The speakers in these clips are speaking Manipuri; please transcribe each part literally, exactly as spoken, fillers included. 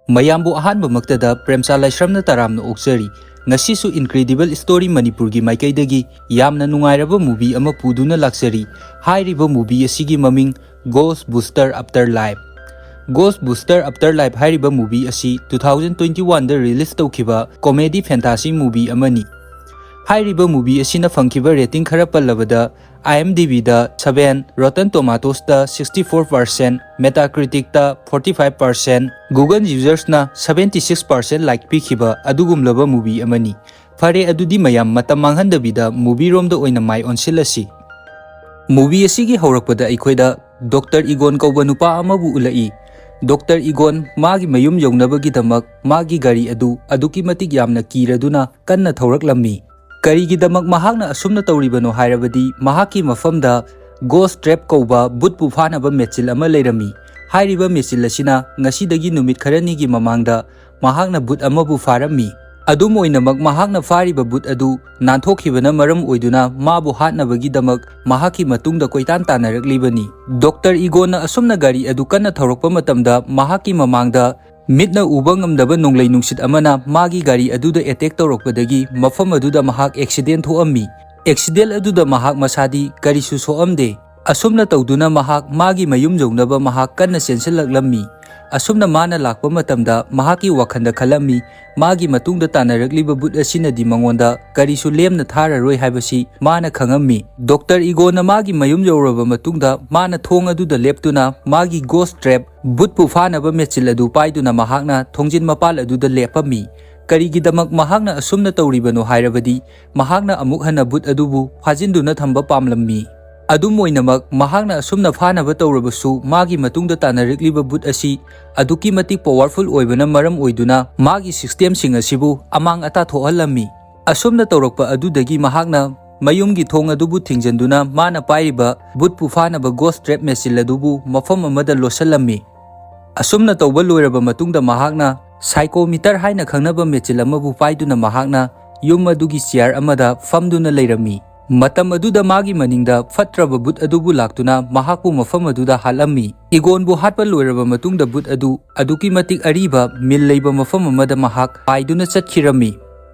ꯃꯌꯥꯝꯕꯨ ꯑꯍꯥꯟꯕꯃꯛꯇꯗ ꯄ꯭ꯔꯦꯝꯆꯥ ꯂꯥꯏꯁ꯭ꯔꯝꯅ ꯇꯔꯥꯝꯅ ꯑꯣꯛꯆꯔꯤ꯫ ꯉꯁꯤꯁꯨ Incredible Story ꯃꯅꯤꯄꯨꯔꯒꯤ ꯃꯥꯏꯀꯩꯗꯒꯤ ꯌꯥꯝꯅ ꯅꯨꯡꯉꯥꯏꯔꯕ movie ꯑꯃ ꯄꯨꯗꯨꯅ ꯂꯥꯛꯆꯔꯤ꯫ ꯍꯥꯏꯔꯤꯕ movie ꯑꯁꯤꯒꯤ ꯃꯃꯤꯡ Ghost Booster After Life꯫ Ghost Booster After Life ꯍꯥꯏꯔꯤꯕ movie ꯑꯁꯤ two thousand twenty one ꯗ release ꯇꯧꯈꯤꯕ comedy fantasy movie ꯑꯃꯅꯤ꯫ ꯍꯥꯏꯔꯤꯕ movie ꯑꯁꯤꯅ ꯐꯪꯈꯤꯕ rating ꯈꯔ ꯄꯜꯂꯕꯗ, IMDb ꯗ seven, Rotten Tomatoes ꯇ sixty four percent, Metacritic ꯇ forty five percent, Google users ꯅ seventy six percent like ꯄꯤꯈꯤꯕ ꯑꯗꯨꯒꯨꯝꯂꯕ movie ꯑꯃꯅꯤ꯫ ꯐꯔꯦ, ꯑꯗꯨꯗꯤ ꯃꯌꯥꯝ ꯃꯇꯝ ꯃꯥꯡꯍꯟꯗꯕꯤꯗ movie ꯔꯣꯝꯗ ꯑꯣꯏꯅ ꯃꯥꯏ ꯑꯣꯟꯁꯤꯜꯂꯁꯤ꯫ Movie ꯑꯁꯤꯒꯤ ꯍꯧꯔꯛꯄꯗ ꯑꯩꯈꯣꯏꯗ ꯗꯣꯛꯇꯔ ꯏꯒꯣꯟ ꯀꯧꯕ ꯅꯨꯄꯥ ꯑꯃꯕꯨ ꯎꯠꯂꯛꯏ꯫ ꯗꯣꯛꯇꯔ ꯏꯒꯣꯟ ꯃꯥꯒꯤ ꯃꯌꯨꯝ ꯌꯧꯅꯕꯒꯤꯗꯃꯛ ꯃꯥꯒꯤ ꯒꯥꯔꯤ ꯑꯗꯨ ꯑꯗꯨꯛꯀꯤ ꯃꯇꯤꯛ ꯌꯥꯝꯅ ꯀꯤꯔꯗꯨꯅ ꯀꯟꯅ ꯊꯧꯔꯛꯂꯝꯃꯤ꯫ ꯀꯔꯤꯒꯤꯗꯃꯛ ꯃꯍꯥꯛꯅ ꯑꯁꯨꯝꯅ ꯇꯧꯔꯤꯕꯅꯣ ꯍꯥꯏꯔꯕꯗꯤ, ꯃꯍꯥꯛꯀꯤ ꯃꯐꯝꯗ Ghost Trap ꯀꯧꯕ ꯕꯨꯠꯄꯨ ꯐꯥꯅꯕ ꯃꯦꯆꯤꯜ ꯑꯃ ꯂꯩꯔꯝꯃꯤ꯫ ꯍꯥꯏꯔꯤꯕ ꯃꯦꯆꯤꯜ ꯑꯁꯤꯅ ꯉꯁꯤꯗꯒꯤ ꯅꯨꯃꯤꯠ ꯈꯔꯅꯤꯒꯤ ꯃꯃꯥꯡꯗ ꯃꯍꯥꯛꯅ ꯕꯨꯠ ꯑꯃꯕꯨ ꯐꯥꯔꯝꯃꯤ꯫ ꯑꯗꯨꯝ ꯑꯣꯏꯅꯃꯛ, ꯃꯍꯥꯛꯅ ꯐꯥꯔꯤꯕ ꯕꯨꯠ ꯑꯗꯨ ꯅꯥꯟꯊꯣꯛꯈꯤꯕꯅ ꯃꯔꯝ ꯑꯣꯏꯗꯨꯅ ꯃꯥꯕꯨ ꯍꯥꯠꯅꯕꯒꯤꯗꯃꯛ ꯃꯍꯥꯛꯀꯤ ꯃꯇꯨꯡꯗ ꯀꯣꯏꯇꯥꯟ ꯇꯥꯟꯅꯔꯛꯂꯤꯕꯅꯤ꯫ ꯗꯣꯛꯇꯔ ꯏꯒꯣꯟꯅ ꯑꯁꯨꯝꯅ ꯒꯥꯔꯤ ꯑꯗꯨ ꯀꯟꯅ ꯊꯧꯔꯛꯄ ꯃꯇꯝꯗ, ꯃꯍꯥꯛꯀꯤ ꯃꯃꯥꯡꯗ ꯃꯤꯠꯅ ꯎꯕ ꯉꯝꯗꯕ ꯅꯣꯡꯂꯩ ꯅꯨꯡꯁꯤꯠ ꯑꯃꯅ ꯃꯥꯒꯤ ꯒꯥꯔꯤ ꯑꯗꯨꯗ attack ꯇꯧꯔꯛꯄꯗꯒꯤ ꯃꯐꯝ ꯑꯗꯨꯗ ꯃꯍꯥꯛ accident ꯊꯣꯛꯑꯝꯃꯤ꯫ Accident ꯑꯗꯨꯗ ꯃꯍꯥꯛ ꯃꯁꯥꯗꯤ ꯀꯔꯤꯁꯨ ꯁꯣꯛꯑꯝꯗꯦ꯫ ꯑꯁꯨꯝꯅ ꯇꯧꯗꯨꯅ ꯃꯍꯥꯛ ꯃꯥꯒꯤ ꯃꯌꯨꯝ ꯌꯧꯅꯕ ꯃꯍꯥꯛ ꯀꯟꯅ ꯆꯦꯟꯁꯤꯜꯂꯛꯂꯝꯃꯤ꯫ ꯑꯁꯨꯝꯅ ꯃꯥꯅ ꯂꯥꯛꯄ ꯃꯇꯝꯗ ꯃꯍꯥꯛꯀꯤ ꯋꯥꯈꯜꯗ ꯈꯜꯂꯝꯃꯤ, ꯃꯥꯒꯤ ꯃꯇꯨꯡꯗ ꯇꯥꯟꯅꯔꯛꯂꯤꯕ ꯕꯨꯠ ꯑꯁꯤꯅꯗꯤ ꯃꯉꯣꯟꯗ ꯀꯔꯤꯁꯨ ꯂꯦꯝꯅ ꯊꯥꯔꯔꯣꯏ ꯍꯥꯏꯕꯁꯤ ꯃꯥꯅ ꯈꯪꯉꯝꯃꯤ꯫ ꯗꯣꯛꯇꯔ ꯏꯒꯣꯅ ꯃꯥꯒꯤ ꯃꯌꯨꯝ ꯌꯧꯔꯕ ꯃꯇꯨꯡꯗ, ꯃꯥꯅ ꯊꯣꯡ ꯑꯗꯨꯗ ꯂꯦꯞꯇꯨꯅ ꯃꯥꯒꯤ Ghost Trap, ꯕꯨꯠꯄꯨ ꯐꯥꯅꯕ ꯃꯦꯆꯤꯜ ꯑꯗꯨ ꯄꯥꯏꯗꯨꯅ ꯃꯍꯥꯛꯅ ꯊꯣꯡꯖꯤꯟ ꯃꯄꯥꯜ ꯑꯗꯨꯗ ꯂꯦꯞꯄꯝꯃꯤ꯫ ꯀꯔꯤꯒꯤꯗꯃꯛ ꯃꯍꯥꯛꯅ ꯑꯁꯨꯝꯅ ꯇꯧꯔꯤꯕꯅꯣ ꯍꯥꯏꯔꯕꯗꯤ, ꯃꯍꯥꯛꯅ ꯑꯃꯨꯛ ꯍꯟꯅ ꯕꯨꯠ ꯑꯗꯨꯕꯨ ꯐꯥꯖꯤꯟꯗꯨꯅ ꯊꯝꯕ ꯄꯥꯝꯂꯝꯃꯤ꯫ ꯑꯗꯨꯝ ꯑꯣꯏꯅꯃꯛ, ꯃꯍꯥꯛꯅ ꯑꯁꯨꯝꯅ ꯐꯥꯅꯕ ꯇꯧꯔꯕꯁꯨ, ꯃꯥꯒꯤ ꯃꯇꯨꯡꯗ ꯇꯥꯟꯅꯔꯛꯂꯤꯕ ꯕꯨꯠ ꯑꯁꯤ ꯑꯗꯨꯛꯀꯤ ꯃꯇꯤꯛ powerful ꯑꯣꯏꯕꯅ ꯃꯔꯝ ꯑꯣꯏꯗꯨꯅ ꯃꯥꯒꯤ systemꯁꯤꯡ ꯑꯁꯤꯕꯨ ꯑꯃꯥꯡ ꯑꯇꯥ ꯊꯣꯛꯍꯜꯂꯝꯃꯤ꯫ ꯑꯁꯨꯝꯅ ꯇꯧꯔꯛꯄ ꯑꯗꯨꯗꯒꯤ ꯃꯍꯥꯛꯅ ꯃꯌꯨꯝꯒꯤ ꯊꯣꯡ ꯑꯗꯨꯕꯨ ꯊꯤꯡꯖꯤꯟꯗꯨꯅ ꯃꯥꯅ ꯄꯥꯏꯔꯤꯕ ꯕꯨꯠꯄꯨ ꯐꯥꯅꯕ Ghost Trap ꯃꯦꯆꯤꯜ ꯑꯗꯨꯕꯨ ꯃꯐꯝ ꯑꯃꯗ ꯂꯣꯠꯁꯤꯜꯂꯝꯃꯤ꯫ ꯑꯁꯨꯝꯅ ꯇꯧꯕ ꯂꯣꯏꯔꯕ ꯃꯇꯨꯡꯗ ꯃꯍꯥꯛꯅ psychometer ꯍꯥꯏꯅ ꯈꯪꯅꯕ ꯃꯦꯆꯤꯜ ꯑꯃꯕꯨ ꯄꯥꯏꯗꯨꯅ ꯃꯍꯥꯛꯅ ꯌꯨꯝ ꯑꯗꯨꯒꯤ chair ꯑꯃꯗ ꯐꯝꯗꯨꯅ ꯂꯩꯔꯝꯃꯤ꯫ ꯃꯇꯝ ꯑꯗꯨꯗ ꯃꯥꯒꯤ ꯃꯅꯤꯡꯗ ꯐꯠꯇ꯭ꯔꯕ ꯚꯨꯠ ꯑꯗꯨꯕꯨ ꯂꯥꯛꯇꯨꯅ ꯃꯍꯥꯛꯄꯨ ꯃꯐꯝ ꯑꯗꯨꯗ ꯍꯥꯠꯂꯝꯃꯤ꯫ ꯏꯒꯣꯟꯕꯨ ꯍꯥꯠꯄ ꯂꯣꯏꯔꯕ ꯃꯇꯨꯡꯗ ꯚꯨꯠ ꯑꯗꯨ ꯑꯗꯨꯛꯀꯤ ꯃꯇꯤꯛ ꯑꯔꯤꯕ ꯃꯤꯜ ꯂꯩꯕ ꯃꯐꯝ ꯑꯃꯗ ꯃꯍꯥꯛ ꯄꯥꯏꯗꯨꯅ ꯆꯠꯈꯤꯔꯝꯃꯤ꯫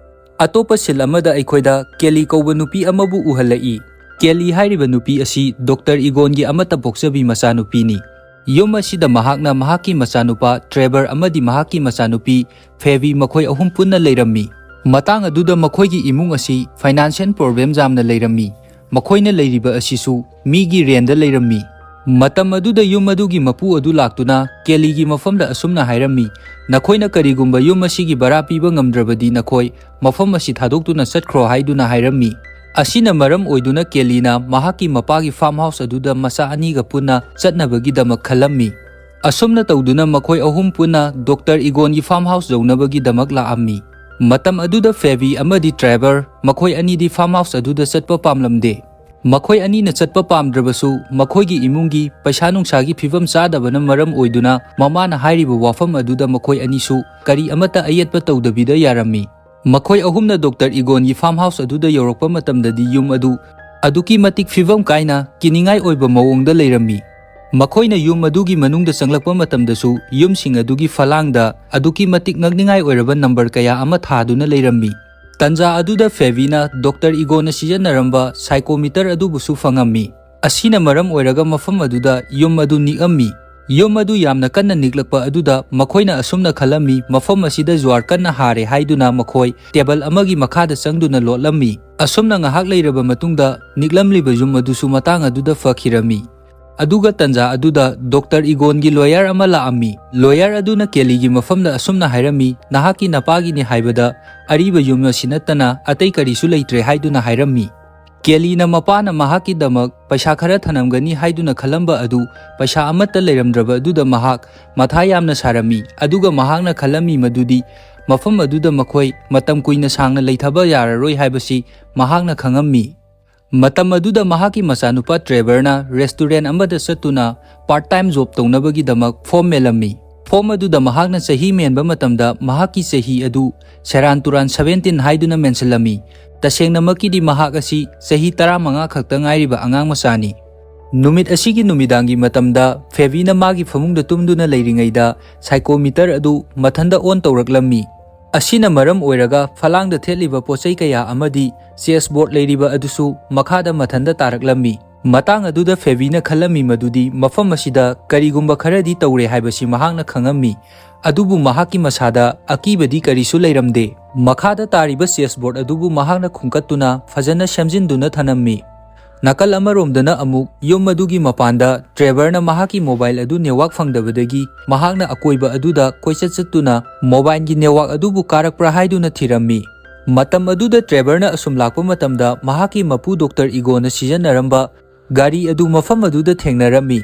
ꯑꯇꯣꯞꯄ ꯁꯤꯜ ꯑꯃꯗ ꯑꯩꯈꯣꯏꯗ ꯀꯦꯂꯤ ꯀꯧꯕ ꯅꯨꯄꯤ ꯑꯃꯕꯨ ꯎꯍꯜꯂꯛꯏ꯫ ꯀꯦꯂꯤ ꯍꯥꯏꯔꯤꯕ ꯅꯨꯄꯤ ꯑꯁꯤ ꯗꯣꯛꯇꯔ ꯏꯒꯣꯟꯒꯤ ꯑꯃꯠꯇ ꯄꯣꯛꯆꯕꯤ ꯃꯆꯥꯅꯨꯄꯤꯅꯤ꯫ ꯌꯨꯝ ꯑꯁꯤꯗ ꯃꯍꯥꯛꯅ ꯃꯍꯥꯛꯀꯤ ꯃꯆꯥꯅꯨꯄꯥ ꯇ꯭ꯔꯦꯚꯔ ꯑꯃꯗꯤ ꯃꯍꯥꯛꯀꯤ ꯃꯆꯥꯅꯨꯄꯤ ꯐꯦꯕꯤ ꯃꯈꯣꯏ ꯑꯍꯨꯝ ꯄꯨꯟꯅ ꯂꯩꯔꯝꯃꯤ꯫ ꯃꯇꯥꯡ ꯑꯗꯨꯗ ꯃꯈꯣꯏꯒꯤ ꯏꯃꯨꯡ ꯑꯁꯤ financial problem ꯌꯥꯝꯅ ꯂꯩꯔꯝꯃꯤ꯫ ꯃꯈꯣꯏꯅ ꯂꯩꯔꯤꯕ ꯑꯁꯤꯁꯨ ꯃꯤꯒꯤ ꯔꯦꯟꯗ ꯂꯩꯔꯝꯃꯤ꯫ ꯃꯇꯝ ꯑꯗꯨꯗ ꯌꯨꯝ ꯑꯗꯨꯒꯤ ꯃꯄꯨ ꯑꯗꯨ ꯂꯥꯛꯇꯨꯅ ꯀꯦꯂꯤꯒꯤ ꯃꯐꯝꯗ ꯑꯁꯨꯝꯅ ꯍꯥꯏꯔꯝꯃꯤ, "ꯅꯈꯣꯏꯅ ꯀꯔꯤꯒꯨꯝꯕ ꯌꯨꯝ ꯑꯁꯤꯒꯤ ꯚꯔꯥ ꯄꯤꯕ ꯉꯝꯗ꯭ꯔꯕꯗꯤ ꯅꯈꯣꯏ ꯃꯐꯝ ꯑꯁꯤ ꯊꯥꯗꯣꯛꯇꯨꯅ ꯆꯠꯈ꯭ꯔꯣ" ꯍꯥꯏꯗꯨꯅ ꯍꯥꯏꯔꯝꯃꯤ꯫ ꯑꯁꯤꯅ ꯃꯔꯝ ꯑꯣꯏꯗꯨꯅ ꯀꯦꯂꯤꯅ ꯃꯍꯥꯛꯀꯤ ꯃꯄꯥꯒꯤ farm house ꯑꯗꯨꯗ ꯃꯆꯥ ꯑꯅꯤꯒ ꯄꯨꯟꯅ ꯆꯠꯅꯕꯒꯤꯗꯃꯛ ꯈꯜꯂꯝꯃꯤ꯫ ꯑꯁꯨꯝꯅ ꯇꯧꯗꯨꯅ ꯃꯈꯣꯏ ꯑꯍꯨꯝ ꯄꯨꯟꯅ ꯗꯣꯛꯇꯔ ꯏꯒꯣꯟꯒꯤ farm house ꯌꯧꯅꯕꯒꯤꯗꯃꯛ ꯂꯥꯛꯑꯝꯃꯤ꯫ ꯃꯇꯝ ꯑꯗꯨꯗ ꯐꯦꯕꯤ ꯑꯃꯗꯤ ꯇ꯭ꯔꯦꯚꯔ ꯃꯈꯣꯏ ꯑꯅꯤꯗꯤ farm house ꯑꯗꯨꯗ ꯆꯠꯄ ꯄꯥꯝꯂꯝꯗꯦ꯫ ꯃꯈꯣꯏ ꯑꯅꯤꯅ ꯆꯠꯄ ꯄꯥꯝꯗ꯭ꯔꯕꯁꯨ ꯃꯈꯣꯏꯒꯤ ꯏꯃꯨꯡꯒꯤ ꯄꯩꯁꯥ ꯅꯨꯡꯁꯥꯒꯤ ꯐꯤꯕꯝ ꯆꯥꯗꯕꯅ ꯃꯔꯝ ꯑꯣꯏꯗꯨꯅ ꯃꯃꯥꯅ ꯍꯥꯏꯔꯤꯕ ꯋꯥꯐꯝ ꯑꯗꯨꯗ ꯃꯈꯣꯏ ꯑꯅꯤꯁꯨ ꯀꯔꯤ ꯑꯃꯠꯇ ꯑꯌꯦꯠꯄ ꯇꯧꯗꯕꯤꯗ ꯌꯥꯔꯝꯃꯤ꯫ ꯃꯈꯣꯏ ꯑꯍꯨꯝꯅ ꯗꯣꯛꯇꯔ ꯏꯒꯣꯟꯒꯤ farm house ꯑꯗꯨꯗ ꯌꯧꯔꯛꯄ ꯃꯇꯝꯗꯗꯤ ꯌꯨꯝ ꯑꯗꯨ ꯑꯗꯨꯛꯀꯤ ꯃꯇꯤꯛ ꯐꯤꯕꯝ ꯀꯥꯏꯅ ꯀꯤꯅꯤꯡꯉꯥꯏ ꯑꯣꯏꯕ ꯃꯑꯣꯡꯗ ꯂꯩꯔꯝꯃꯤ꯫ ꯃꯈꯣꯏꯅ ꯌꯨꯝ ꯑꯗꯨꯒꯤ ꯃꯅꯨꯡꯗ ꯆꯪꯂꯛꯄ ꯃꯇꯝꯗꯁꯨ ꯌꯨꯝꯁꯤꯡ ꯑꯗꯨꯒꯤ ꯐꯂꯥꯡꯗ ꯑꯗꯨꯛꯀꯤ ꯃꯇꯤꯛ ꯉꯛꯅꯤꯡꯉꯥꯏ ꯑꯣꯏꯔꯕ number ꯀꯌꯥ ꯑꯃ ꯊꯥꯗꯨꯅ ꯂꯩꯔꯝꯃꯤ꯫ ꯇꯟꯖꯥ ꯑꯗꯨꯗ ꯐꯦꯕꯤꯅ ꯗꯣꯛꯇꯔ ꯏꯒꯣꯟꯅ ꯁꯤꯖꯤꯟꯅꯔꯝꯕ psychometer ꯑꯗꯨꯕꯨꯁꯨ ꯐꯪꯉꯝꯃꯤ꯫ ꯑꯁꯤꯅ ꯃꯔꯝ ꯑꯣꯏꯔꯒ ꯃꯐꯝ ꯑꯗꯨꯗ ꯌꯨꯝ ꯑꯗꯨ ꯅꯤꯛꯑꯝꯃꯤ꯫ ꯌꯨꯝ ꯑꯗꯨ ꯌꯥꯝꯅ ꯀꯟꯅ ꯅꯤꯛꯂꯛꯄ ꯑꯗꯨꯗ ꯃꯈꯣꯏꯅ ꯑꯁꯨꯝꯅ ꯈꯜꯂꯝꯃꯤ, "ꯃꯐꯝ ꯑꯁꯤꯗ ꯖ꯭ꯋꯥꯔ ꯀꯟꯅ ꯍꯥꯔꯦ" ꯍꯥꯏꯗꯨꯅ ꯃꯈꯣꯏ table ꯑꯃꯒꯤ ꯃꯈꯥꯗ ꯆꯪꯗꯨꯅ ꯂꯣꯠꯂꯝꯃꯤ꯫ ꯑꯁꯨꯝꯅ ꯉꯥꯏꯍꯥꯛ ꯂꯩꯔꯕ ꯃꯇꯨꯡꯗ ꯅꯤꯛꯂꯝꯂꯤꯕ ꯌꯨꯝ ꯑꯗꯨꯁꯨ ꯃꯇꯥꯡ ꯑꯗꯨꯗ ꯐꯈꯤꯔꯝꯃꯤ꯫ ꯑꯗꯨꯒ ꯇꯟꯖꯥ ꯑꯗꯨꯗ ꯗꯣꯛꯇꯔ ꯏꯒꯣꯟꯒꯤ lawyer ꯑꯃ ꯂꯥꯛꯑꯝꯃꯤ꯫ Lawyer ꯑꯗꯨꯅ ꯀꯦꯂꯤꯒꯤ ꯃꯐꯝꯗ ꯑꯁꯨꯝꯅ ꯍꯥꯏꯔꯝꯃꯤ, "ꯅꯍꯥꯛꯀꯤ ꯅꯄꯥꯒꯤꯅꯤ ꯍꯥꯏꯕꯗ ꯑꯔꯤꯕ ꯌꯨꯝ ꯑꯁꯤ ꯅꯠꯇꯅ ꯑꯇꯩ ꯀꯔꯤꯁꯨ ꯂꯩꯇ꯭ꯔꯦ" ꯍꯥꯏꯗꯨꯅ ꯍꯥꯏꯔꯝꯃꯤ꯫ ꯀꯦꯂꯤꯅ ꯃꯄꯥꯅ ꯃꯍꯥꯛꯀꯤꯗꯃꯛ ꯄꯩꯁꯥ ꯈꯔ ꯊꯅꯝꯒꯅꯤ ꯍꯥꯏꯗꯨꯅ ꯈꯜꯂꯝꯕ ꯑꯗꯨ ꯄꯩꯁꯥ ꯑꯃꯠꯇ ꯂꯩꯔꯝꯗ꯭ꯔꯕ ꯑꯗꯨꯗ ꯃꯍꯥꯛ ꯃꯊꯥ ꯌꯥꯝꯅ ꯁꯥꯔꯝꯃꯤ, ꯑꯗꯨꯒ ꯃꯍꯥꯛꯅ ꯈꯜꯂꯝꯃꯤ ꯃꯗꯨꯗꯤ ꯃꯐꯝ ꯑꯗꯨꯗ ꯃꯈꯣꯏ ꯃꯇꯝ ꯀꯨꯏꯅ ꯁꯥꯡꯅ ꯂꯩꯊꯕ ꯌꯥꯔꯔꯣꯏ ꯍꯥꯏꯕꯁꯤ ꯃꯍꯥꯛꯅ ꯈꯪꯉꯝꯃꯤ꯫ ꯃꯇꯝ ꯑꯗꯨꯗ ꯃꯍꯥꯛꯀꯤ ꯃꯆꯥꯅꯨꯄꯥ ꯇ꯭ꯔꯦꯚꯔꯅ restaurant ꯑꯃꯗ ꯆꯠꯇꯨꯅ part time job ꯇꯧꯅꯕꯒꯤꯗꯃꯛ form ꯃꯦꯜꯂꯝꯃꯤ꯫ ꯐꯣꯝ ꯑꯗꯨꯗ ꯃꯍꯥꯛꯅ ꯆꯍꯤ ꯃꯦꯟꯕ ꯃꯇꯝꯗ ꯃꯍꯥꯛꯀꯤ ꯆꯍꯤ ꯑꯗꯨ ꯁꯦꯔꯥꯟ ꯇꯨꯔꯥꯟ ꯁꯚꯦꯟꯇꯤꯟ ꯍꯥꯏꯗꯨꯅ ꯃꯦꯟꯁꯤꯜꯂꯝꯃꯤ꯫ ꯇꯁꯦꯡꯅꯃꯛꯀꯤꯗꯤ ꯃꯍꯥꯛ ꯑꯁꯤ ꯆꯍꯤ ꯇꯔꯥꯃꯉꯥ ꯈꯛꯇ ꯉꯥꯏꯔꯤꯕ ꯑꯉꯥꯡ ꯃꯆꯥꯅꯤ꯫ ꯅꯨꯃꯤꯠ ꯑꯁꯤꯒꯤ ꯅꯨꯃꯤꯗꯥꯡꯒꯤ ꯃꯇꯝꯗ ꯐꯦꯕꯤꯅ ꯃꯥꯒꯤ ꯐꯃꯨꯡꯗ ꯇꯨꯝꯗꯨꯅ ꯂꯩꯔꯤꯉꯩꯗ psychometer ꯑꯗꯨ ꯃꯊꯟꯗ on ꯇꯧꯔꯛꯂꯝꯃꯤ꯫ ꯑꯁꯤꯅ ꯃꯔꯝ ꯑꯣꯏꯔꯒ ꯐꯂꯥꯡꯗ ꯊꯦꯠꯂꯤꯕ ꯄꯣꯠꯆꯩ ꯀꯌꯥ ꯑꯃꯗꯤ chessboard ꯂꯩꯔꯤꯕ ꯑꯗꯨꯁꯨ ꯃꯈꯥꯗ ꯃꯊꯟꯇ ꯇꯥꯔꯛꯂꯝꯃꯤ꯫ ꯃꯇꯥꯡ ꯑꯗꯨꯗ ꯐꯦꯕꯤꯅ ꯈꯜꯂꯝꯃꯤ ꯃꯗꯨꯗꯤ ꯃꯐꯝ ꯑꯁꯤꯗ ꯀꯔꯤꯒꯨꯝꯕ ꯈꯔꯗꯤ ꯇꯧꯔꯦ ꯍꯥꯏꯕꯁꯤ ꯃꯍꯥꯛꯅ ꯈꯪꯉꯝꯃꯤ꯫ ꯑꯗꯨꯕꯨ ꯃꯍꯥꯛꯀꯤ ꯃꯁꯥꯗ ꯑꯀꯤꯕꯗꯤ ꯀꯔꯤꯁꯨ ꯂꯩꯔꯝꯗꯦ꯫ ꯃꯈꯥꯗ ꯇꯥꯔꯤꯕ chessboard ꯑꯗꯨꯕꯨ ꯃꯍꯥꯛꯅ ꯈꯨꯟꯀꯠꯇꯨꯅ ꯐꯖꯅ ꯁꯦꯝꯖꯤꯟꯗꯨꯅ ꯊꯅꯝꯃꯤ꯫ ꯅꯥꯀꯜ ꯑꯃꯔꯣꯝꯗꯅ ꯑꯃꯨꯛ ꯌꯨꯝ ꯑꯗꯨꯒꯤ ꯃꯄꯥꯟꯗ ꯇ꯭ꯔꯦꯚꯔꯅ ꯃꯍꯥꯛꯀꯤ mobile ꯑꯗꯨ network ꯐꯪꯗꯕꯗꯒꯤ ꯃꯍꯥꯛꯅ ꯑꯀꯣꯏꯕ ꯑꯗꯨꯗ ꯀꯣꯏꯆꯠ ꯆꯠꯇꯨꯅ mobileꯒꯤ network ꯑꯗꯨꯕꯨ ꯀꯥꯔꯛꯄ꯭ꯔꯥ ꯍꯥꯏꯗꯨꯅ ꯊꯤꯔꯝꯃꯤ꯫ ꯃꯇꯝ ꯑꯗꯨꯗ ꯇ꯭ꯔꯦꯚꯔꯅ ꯑꯁꯨꯝ ꯂꯥꯛꯄ ꯃꯇꯝꯗ ꯃꯍꯥꯛꯀꯤ ꯃꯄꯨ ꯗꯣꯛꯇꯔ ꯏꯒꯣꯅ ꯁꯤꯖꯤꯟꯅꯔꯝꯕ ꯒꯥꯔꯤ ꯑꯗꯨ ꯃꯐꯝ ꯑꯗꯨꯗ ꯊꯦꯡꯅꯔꯝꯃꯤ꯫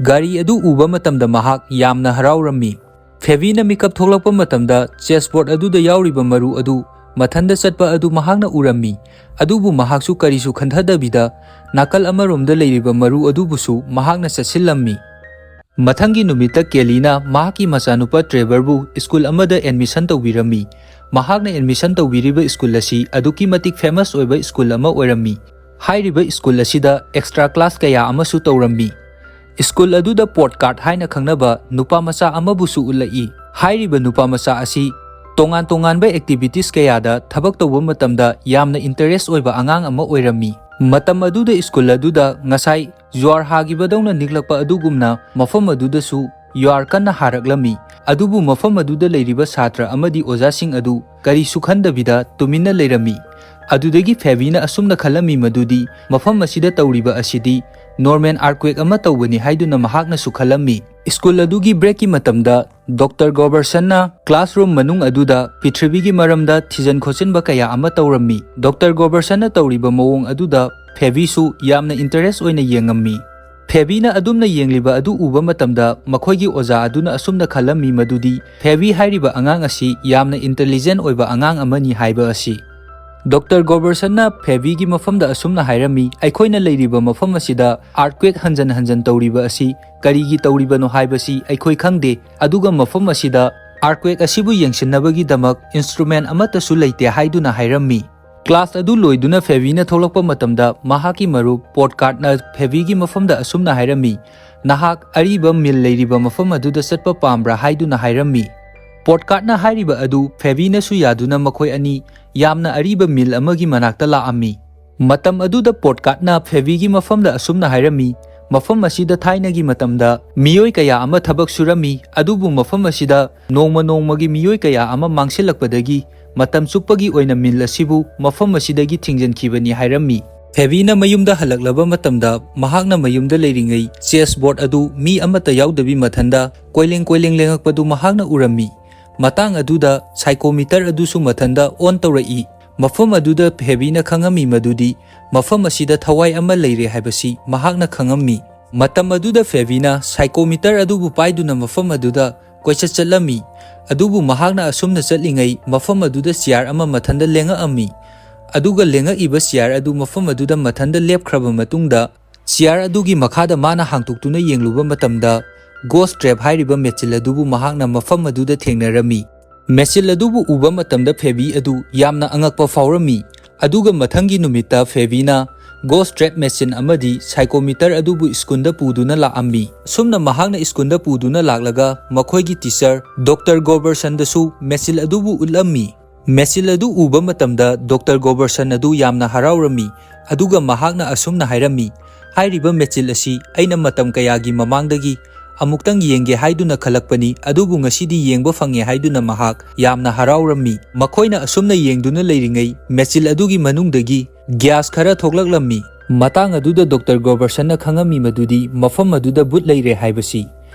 ꯒꯥꯔꯤ ꯑꯗꯨ ꯎꯕ ꯃꯇꯝꯗ ꯃꯍꯥꯛ ꯌꯥꯝꯅ ꯍꯔꯥꯎꯔꯝꯃꯤ꯫ ꯐꯦꯕꯤꯅ ꯃꯤꯀꯞ ꯊꯣꯛꯂꯛꯄ ꯃꯇꯝꯗ chessboard ꯑꯗꯨꯗ ꯌꯥꯎꯔꯤꯕ ꯃꯔꯨ ꯑꯗꯨ ꯃꯊꯟꯗ ꯆꯠꯄ ꯑꯗꯨ ꯃꯍꯥꯛꯅ ꯎꯔꯝꯃꯤ꯫ ꯑꯗꯨꯕꯨ ꯃꯍꯥꯛꯁꯨ ꯀꯔꯤꯁꯨ ꯈꯟꯊꯗꯕꯤꯗ ꯅꯥꯀꯜ ꯑꯃꯔꯣꯝꯗ ꯂꯩꯔꯤꯕ ꯃꯔꯨ ꯑꯗꯨꯕꯨꯁꯨ ꯃꯍꯥꯛꯅ ꯆꯠꯁꯤꯜꯂꯝꯃꯤ꯫ ꯃꯊꯪꯒꯤ ꯅꯨꯃꯤꯠꯇ ꯀꯦꯂꯤꯅ ꯃꯍꯥꯛꯀꯤ ꯃꯆꯥꯅꯨꯄꯥ ꯇ꯭ꯔꯦꯚꯔꯕꯨ ꯁ꯭ꯀꯨꯜ ꯑꯃꯗ admission ꯇꯧꯕꯤꯔꯝꯃꯤ꯫ ꯃꯍꯥꯛꯅ admission ꯇꯧꯕꯤꯔꯤꯕ ꯁ꯭ꯀꯨꯜ ꯑꯁꯤ ꯑꯗꯨꯛꯀꯤ ꯃꯇꯤꯛ famous ꯑꯣꯏꯕ ꯁ꯭ꯀꯨꯜ ꯑꯃ ꯑꯣꯏꯔꯝꯃꯤ꯫ ꯍꯥꯏꯔꯤꯕ ꯁ꯭ꯀꯨꯜ ꯑꯁꯤꯗ extra class ꯀꯌꯥ ꯑꯃꯁꯨ ꯇꯧꯔꯝꯃꯤ꯫ ꯁ꯭ꯀꯨꯜ ꯑꯗꯨꯗ ꯄꯣꯠ ꯀꯥꯔꯠ ꯍꯥꯏꯅ ꯈꯪꯅꯕ ꯅꯨꯄꯥ ꯃꯆꯥ ꯑꯃꯕꯨꯁꯨ ꯎꯠꯂꯛꯏ꯫ ꯍꯥꯏꯔꯤꯕ ꯅꯨꯄꯥ ꯃꯆꯥ ꯑꯁꯤ ꯇꯣꯉꯥꯟ ꯇꯣꯉꯥꯟꯕ activities ꯀꯌꯥꯗ ꯊꯕꯛ ꯇꯧꯕ ꯃꯇꯝꯗ ꯌꯥꯝꯅ interest ꯑꯣꯏꯕ ꯑꯉꯥꯡ ꯑꯃ ꯑꯣꯏꯔꯝꯃꯤ꯫ ꯃꯇꯝ ꯑꯗꯨꯗ ꯁ꯭ꯀꯨꯜ ꯑꯗꯨꯗ ꯉꯁꯥꯏ ꯖ꯭ꯋꯥꯔ ꯍꯥꯈꯤꯕꯗꯧꯅ ꯅꯤꯛꯂꯛꯄ ꯑꯗꯨꯒꯨꯝꯅ ꯃꯐꯝ ꯑꯗꯨꯗꯁꯨ ꯖ꯭ꯋꯥꯔ ꯀꯟꯅ ꯍꯥꯔꯛꯂꯝꯃꯤ꯫ ꯑꯗꯨꯕꯨ ꯃꯐꯝ ꯑꯗꯨꯗ ꯂꯩꯔꯤꯕ ꯁꯥꯇ꯭ꯔ ꯑꯃꯗꯤ ꯑꯣꯖꯥꯁꯤꯡ ꯑꯗꯨ ꯀꯔꯤꯁꯨ ꯈꯟꯗꯕꯤꯗ ꯇꯨꯃꯤꯟꯅ ꯂꯩꯔꯝꯃꯤ꯫ ꯑꯗꯨꯗꯒꯤ ꯐꯦꯕꯤꯅ ꯑꯁꯨꯝꯅ ꯈꯜꯂꯝꯃꯤ ꯃꯗꯨꯗꯤ ꯃꯐꯝ ꯑꯁꯤꯗ ꯇꯧꯔꯤꯕ ꯑꯁꯤꯗꯤ normal earthquake ꯑꯃ ꯇꯧꯕꯅꯤ ꯍꯥꯏꯗꯨꯅ ꯃꯍꯥꯛꯅꯁꯨ ꯈꯜꯂꯝꯃꯤ꯫ ꯁ꯭ꯀꯨꯜ ꯑꯗꯨꯒꯤ breakꯀꯤ ꯃꯇꯝꯗ ꯗꯣꯛꯇꯔ ꯒꯣꯕꯔꯁꯟꯅ classroom ꯃꯅꯨꯡ ꯑꯗꯨꯗ ꯄ꯭ꯔꯤꯊꯤꯕꯤꯒꯤ ꯃꯔꯝꯗ ꯊꯤꯖꯤꯟ ꯈꯣꯠꯆꯤꯟꯕ ꯀꯌꯥ ꯑꯃ ꯇꯧꯔꯝꯃꯤ꯫ ꯗꯣꯛꯇꯔ ꯒꯣꯕꯔꯁꯟꯅ ꯇꯧꯔꯤꯕ ꯃꯑꯣꯡ ꯑꯗꯨꯗ ꯐꯦꯕꯤꯁꯨ ꯌꯥꯝꯅ interest ꯑꯣꯏꯅ ꯌꯦꯡꯉꯝꯃꯤ꯫ ꯐꯦꯕꯤꯅ ꯑꯗꯨꯝꯅ ꯌꯦꯡꯂꯤꯕ ꯑꯗꯨ ꯎꯕ ꯃꯇꯝꯗ ꯃꯈꯣꯏꯒꯤ ꯑꯣꯖꯥ ꯑꯗꯨꯅ ꯑꯁꯨꯝꯅ ꯈꯜꯂꯝꯃꯤ ꯃꯗꯨꯗꯤ ꯐꯦꯕꯤ ꯍꯥꯏꯔꯤꯕ ꯑꯉꯥꯡ ꯑꯁꯤ ꯌꯥꯝꯅ intelligent ꯑꯣꯏꯕ ꯑꯉꯥꯡ ꯑꯃꯅꯤ ꯍꯥꯏꯕ ꯑꯁꯤ꯫ ꯗꯣꯛꯇꯔ ꯒꯣꯕꯔꯁꯟꯅ ꯐꯦꯕꯤꯒꯤ ꯃꯐꯝꯗ ꯑꯁꯨꯝꯅ ꯍꯥꯏꯔꯝꯃꯤ, "ꯑꯩꯈꯣꯏꯅ ꯂꯩꯔꯤꯕ ꯃꯐꯝ ꯑꯁꯤꯗ earthquake ꯍꯟꯖꯟ ꯍꯟꯖꯟ ꯇꯧꯔꯤꯕ ꯑꯁꯤ ꯀꯔꯤꯒꯤ ꯇꯧꯔꯤꯕꯅꯣ ꯍꯥꯏꯕꯁꯤ ꯑꯩꯈꯣꯏ ꯈꯪꯗꯦ, ꯑꯗꯨꯒ ꯃꯐꯝ ꯑꯁꯤꯗ earthquake ꯑꯁꯤꯕꯨ ꯌꯦꯡꯁꯤꯟꯅꯕꯒꯤꯗꯃꯛ instrument ꯑꯃꯠꯇꯁꯨ ꯂꯩꯇꯦ" ꯍꯥꯏꯗꯨꯅ ꯍꯥꯏꯔꯝꯃꯤ꯫ ꯀ꯭ꯂꯥꯁ ꯑꯗꯨ ꯂꯣꯏꯗꯨꯅ ꯐꯦꯕꯤꯅ ꯊꯣꯛꯂꯛꯄ ꯃꯇꯝꯗ ꯃꯍꯥꯛꯀꯤ ꯃꯔꯨꯞ ꯄꯣꯠꯀꯥꯔꯠꯅ ꯐꯦꯕꯤꯒꯤ ꯃꯐꯝꯗ ꯑꯁꯨꯝꯅ ꯍꯥꯏꯔꯝꯃꯤ, "ꯅꯍꯥꯛ ꯑꯔꯤꯕ ꯃꯤꯜ ꯂꯩꯔꯤꯕ ꯃꯐꯝ ꯑꯗꯨꯗ ꯆꯠꯄ ꯄꯥꯝꯕ꯭ꯔꯥ?" ꯍꯥꯏꯗꯨꯅ ꯍꯥꯏꯔꯝꯃꯤ꯫ ꯄꯣꯠꯀꯥꯔꯠꯅ ꯍꯥꯏꯔꯤꯕ ꯑꯗꯨ ꯐꯦꯕꯤꯅꯁꯨ ꯌꯥꯗꯨꯅ ꯃꯈꯣꯏ ꯑꯅꯤ ꯌꯥꯝꯅ ꯑꯔꯤꯕ ꯃꯤꯜ ꯑꯃꯒꯤ ꯃꯅꯥꯛꯇ ꯂꯥꯛꯑꯝꯃꯤ꯫ ꯃꯇꯝ ꯑꯗꯨꯗ ꯄꯣꯠꯀꯥꯔꯠꯅ ꯐꯦꯕꯤꯒꯤ ꯃꯐꯝꯗ ꯑꯁꯨꯝꯅ ꯍꯥꯏꯔꯝꯃꯤ, "ꯃꯐꯝ ꯑꯁꯤꯗ ꯊꯥꯏꯅꯒꯤ ꯃꯇꯝꯗ ꯃꯤꯑꯣꯏ ꯀꯌꯥ ꯑꯃ ꯊꯕꯛ ꯁꯨꯔꯝꯃꯤ, ꯑꯗꯨꯕꯨ ꯃꯐꯝ ꯑꯁꯤꯗ ꯅꯣꯡꯃ ꯅꯣꯡꯃꯒꯤ ꯃꯤꯑꯣꯏ ꯀꯌꯥ ꯑꯃ ꯃꯥꯡꯁꯤꯜꯂꯛꯄꯗꯒꯤ ꯃꯇꯝ ꯆꯨꯞꯄꯒꯤ ꯑꯣꯏꯅ ꯃꯤꯜ ꯑꯁꯤꯕꯨ ꯃꯐꯝ ꯑꯁꯤꯗꯒꯤ ꯊꯤꯡꯖꯤꯟꯈꯤꯕꯅꯤ" ꯍꯥꯏꯔꯝꯃꯤ꯫ ꯐꯦꯕꯤꯅ ꯃꯌꯨꯝꯗ ꯍꯜꯂꯛꯂꯕ ꯃꯇꯝꯗ ꯃꯍꯥꯛꯅ ꯃꯌꯨꯝꯗ ꯂꯩꯔꯤꯉꯩ chess board ꯑꯗꯨ ꯃꯤ ꯑꯃꯠꯇ ꯌꯥꯎꯗꯕꯤ ꯃꯊꯟꯗ ꯀꯣꯏꯂꯦꯡ ꯀꯣꯏꯂꯦꯡ ꯂꯦꯡꯉꯛꯄꯗꯨ ꯃꯍꯥꯛꯅ ꯎꯔꯝꯃꯤ꯫ ꯃꯇꯥꯡ ꯑꯗꯨꯗ psychometer ꯑꯗꯨꯁꯨ ꯃꯊꯟꯗ on ꯇꯧꯔꯛꯏ꯫ ꯃꯐꯝ ꯑꯗꯨꯗ ꯐꯦꯕꯤꯅ ꯈꯪꯉꯝꯃꯤ ꯃꯗꯨꯗꯤ ꯃꯐꯝ ꯑꯁꯤꯗ ꯊꯋꯥꯏ ꯑꯃ ꯂꯩꯔꯦ ꯍꯥꯏꯕꯁꯤ ꯃꯍꯥꯛꯅ ꯈꯪꯉꯝꯃꯤ꯫ ꯃꯇꯝ ꯑꯗꯨꯗ ꯐꯦꯕꯤꯅ psychometer ꯑꯗꯨꯕꯨ ꯄꯥꯏꯗꯨꯅ ꯃꯐꯝ ꯑꯗꯨꯗ ꯀꯣꯏꯆꯠ ꯆꯠꯂꯝꯃꯤ꯫ ꯑꯗꯨꯕꯨ ꯃꯍꯥꯛꯅ ꯑꯁꯨꯝꯅ ꯆꯠꯂꯤꯉꯩ ꯃꯐꯝ ꯑꯗꯨꯗ chair ꯑꯃ ꯃꯊꯟꯗ ꯂꯦꯡꯉꯛꯑꯝꯃꯤ꯫ ꯑꯗꯨꯒ ꯂꯦꯡꯉꯛꯏꯕ chair ꯑꯗꯨ ꯃꯐꯝ ꯑꯗꯨꯗ ꯃꯊꯟꯗ ꯂꯦꯞꯈ꯭ꯔꯕ ꯃꯇꯨꯡꯗ, chair ꯑꯗꯨꯒꯤ ꯃꯈꯥꯗ ꯃꯥꯅ ꯍꯥꯡꯇꯣꯛꯇꯨꯅ ꯌꯦꯡꯂꯨꯕ ꯃꯇꯝꯗ, ghost trap ꯍꯥꯏꯔꯤꯕ ꯃꯦꯆꯤꯜ ꯑꯗꯨꯕꯨ ꯃꯍꯥꯛꯅ ꯃꯐꯝ ꯑꯗꯨꯗ ꯊꯦꯡꯅꯔꯝꯃꯤ꯫ ꯃꯦꯆꯤꯜ ꯑꯗꯨꯕꯨ ꯎꯕ ꯃꯇꯝꯗ ꯐꯦꯕꯤ ꯑꯗꯨ ꯌꯥꯝꯅ ꯑꯉꯛꯄ ꯐꯥꯎꯔꯝꯃꯤ꯫ ꯑꯗꯨꯒ ꯃꯊꯪꯒꯤ ꯅꯨꯃꯤꯠꯇ ꯐꯦꯕꯤꯅ ghost trap machine ꯑꯃꯗꯤ psychometer ꯑꯗꯨꯕꯨ ꯁ꯭ꯀꯨꯜꯗ ꯄꯨꯗꯨꯅ ꯂꯥꯛꯑꯝꯃꯤ꯫ ꯑꯁꯨꯝꯅ ꯃꯍꯥꯛꯅ ꯁ꯭ꯀꯨꯜꯗ ꯄꯨꯗꯨꯅ ꯂꯥꯛꯂꯒ ꯃꯈꯣꯏꯒꯤ teacher ꯗꯣꯛꯇꯔ ꯒꯣꯕꯔꯁꯟꯗꯁꯨ ꯃꯦꯆꯤꯜ ꯑꯗꯨꯕꯨ ꯎꯠꯂꯝꯃꯤ꯫ ꯃꯦꯆꯤꯜ ꯑꯗꯨ ꯎꯕ ꯃꯇꯝꯗ ꯗꯣꯛꯇꯔ ꯒꯣꯕꯔꯁꯟ ꯑꯗꯨ ꯌꯥꯝꯅ ꯍꯔꯥꯎꯔꯝꯃꯤ, ꯑꯗꯨꯒ ꯃꯍꯥꯛꯅ ꯑꯁꯨꯝꯅ ꯍꯥꯏꯔꯝꯃꯤ, "ꯍꯥꯏꯔꯤꯕ ꯃꯦꯆꯤꯜ ꯑꯁꯤ ꯑꯩꯅ ꯃꯇꯝ ꯀꯌꯥꯒꯤ ꯃꯃꯥꯡꯗꯒꯤ ꯑꯃꯨꯛꯇꯪ ꯌꯦꯡꯒꯦ ꯍꯥꯏꯗꯨꯅ ꯈꯜꯂꯛꯄꯅꯤ, ꯑꯗꯨꯕꯨ ꯉꯁꯤꯗꯤ ꯌꯦꯡꯕ ꯐꯪꯉꯦ" ꯍꯥꯏꯗꯨꯅ ꯃꯍꯥꯛ ꯌꯥꯝꯅ ꯍꯔꯥꯎꯔꯝꯃꯤ꯫ ꯃꯈꯣꯏꯅ ꯑꯁꯨꯝꯅ ꯌꯦꯡꯗꯨꯅ ꯂꯩꯔꯤꯉꯩ ꯃꯦꯆꯤꯜ ꯑꯗꯨꯒꯤ ꯃꯅꯨꯡꯗꯒꯤ gas ꯈꯔ ꯊꯣꯛꯂꯛꯂꯝꯃꯤ꯫ ꯃꯇꯥꯡ ꯑꯗꯨꯗ ꯗꯣꯛꯇꯔ ꯒꯣꯕꯔꯁꯟꯅ ꯈꯪꯉꯝꯃꯤ ꯃꯗꯨꯗꯤ ꯃꯐꯝ ꯑꯗꯨꯗ ꯚꯨꯠ ꯂꯩꯔꯦ ꯍꯥꯏꯕꯁꯤ꯫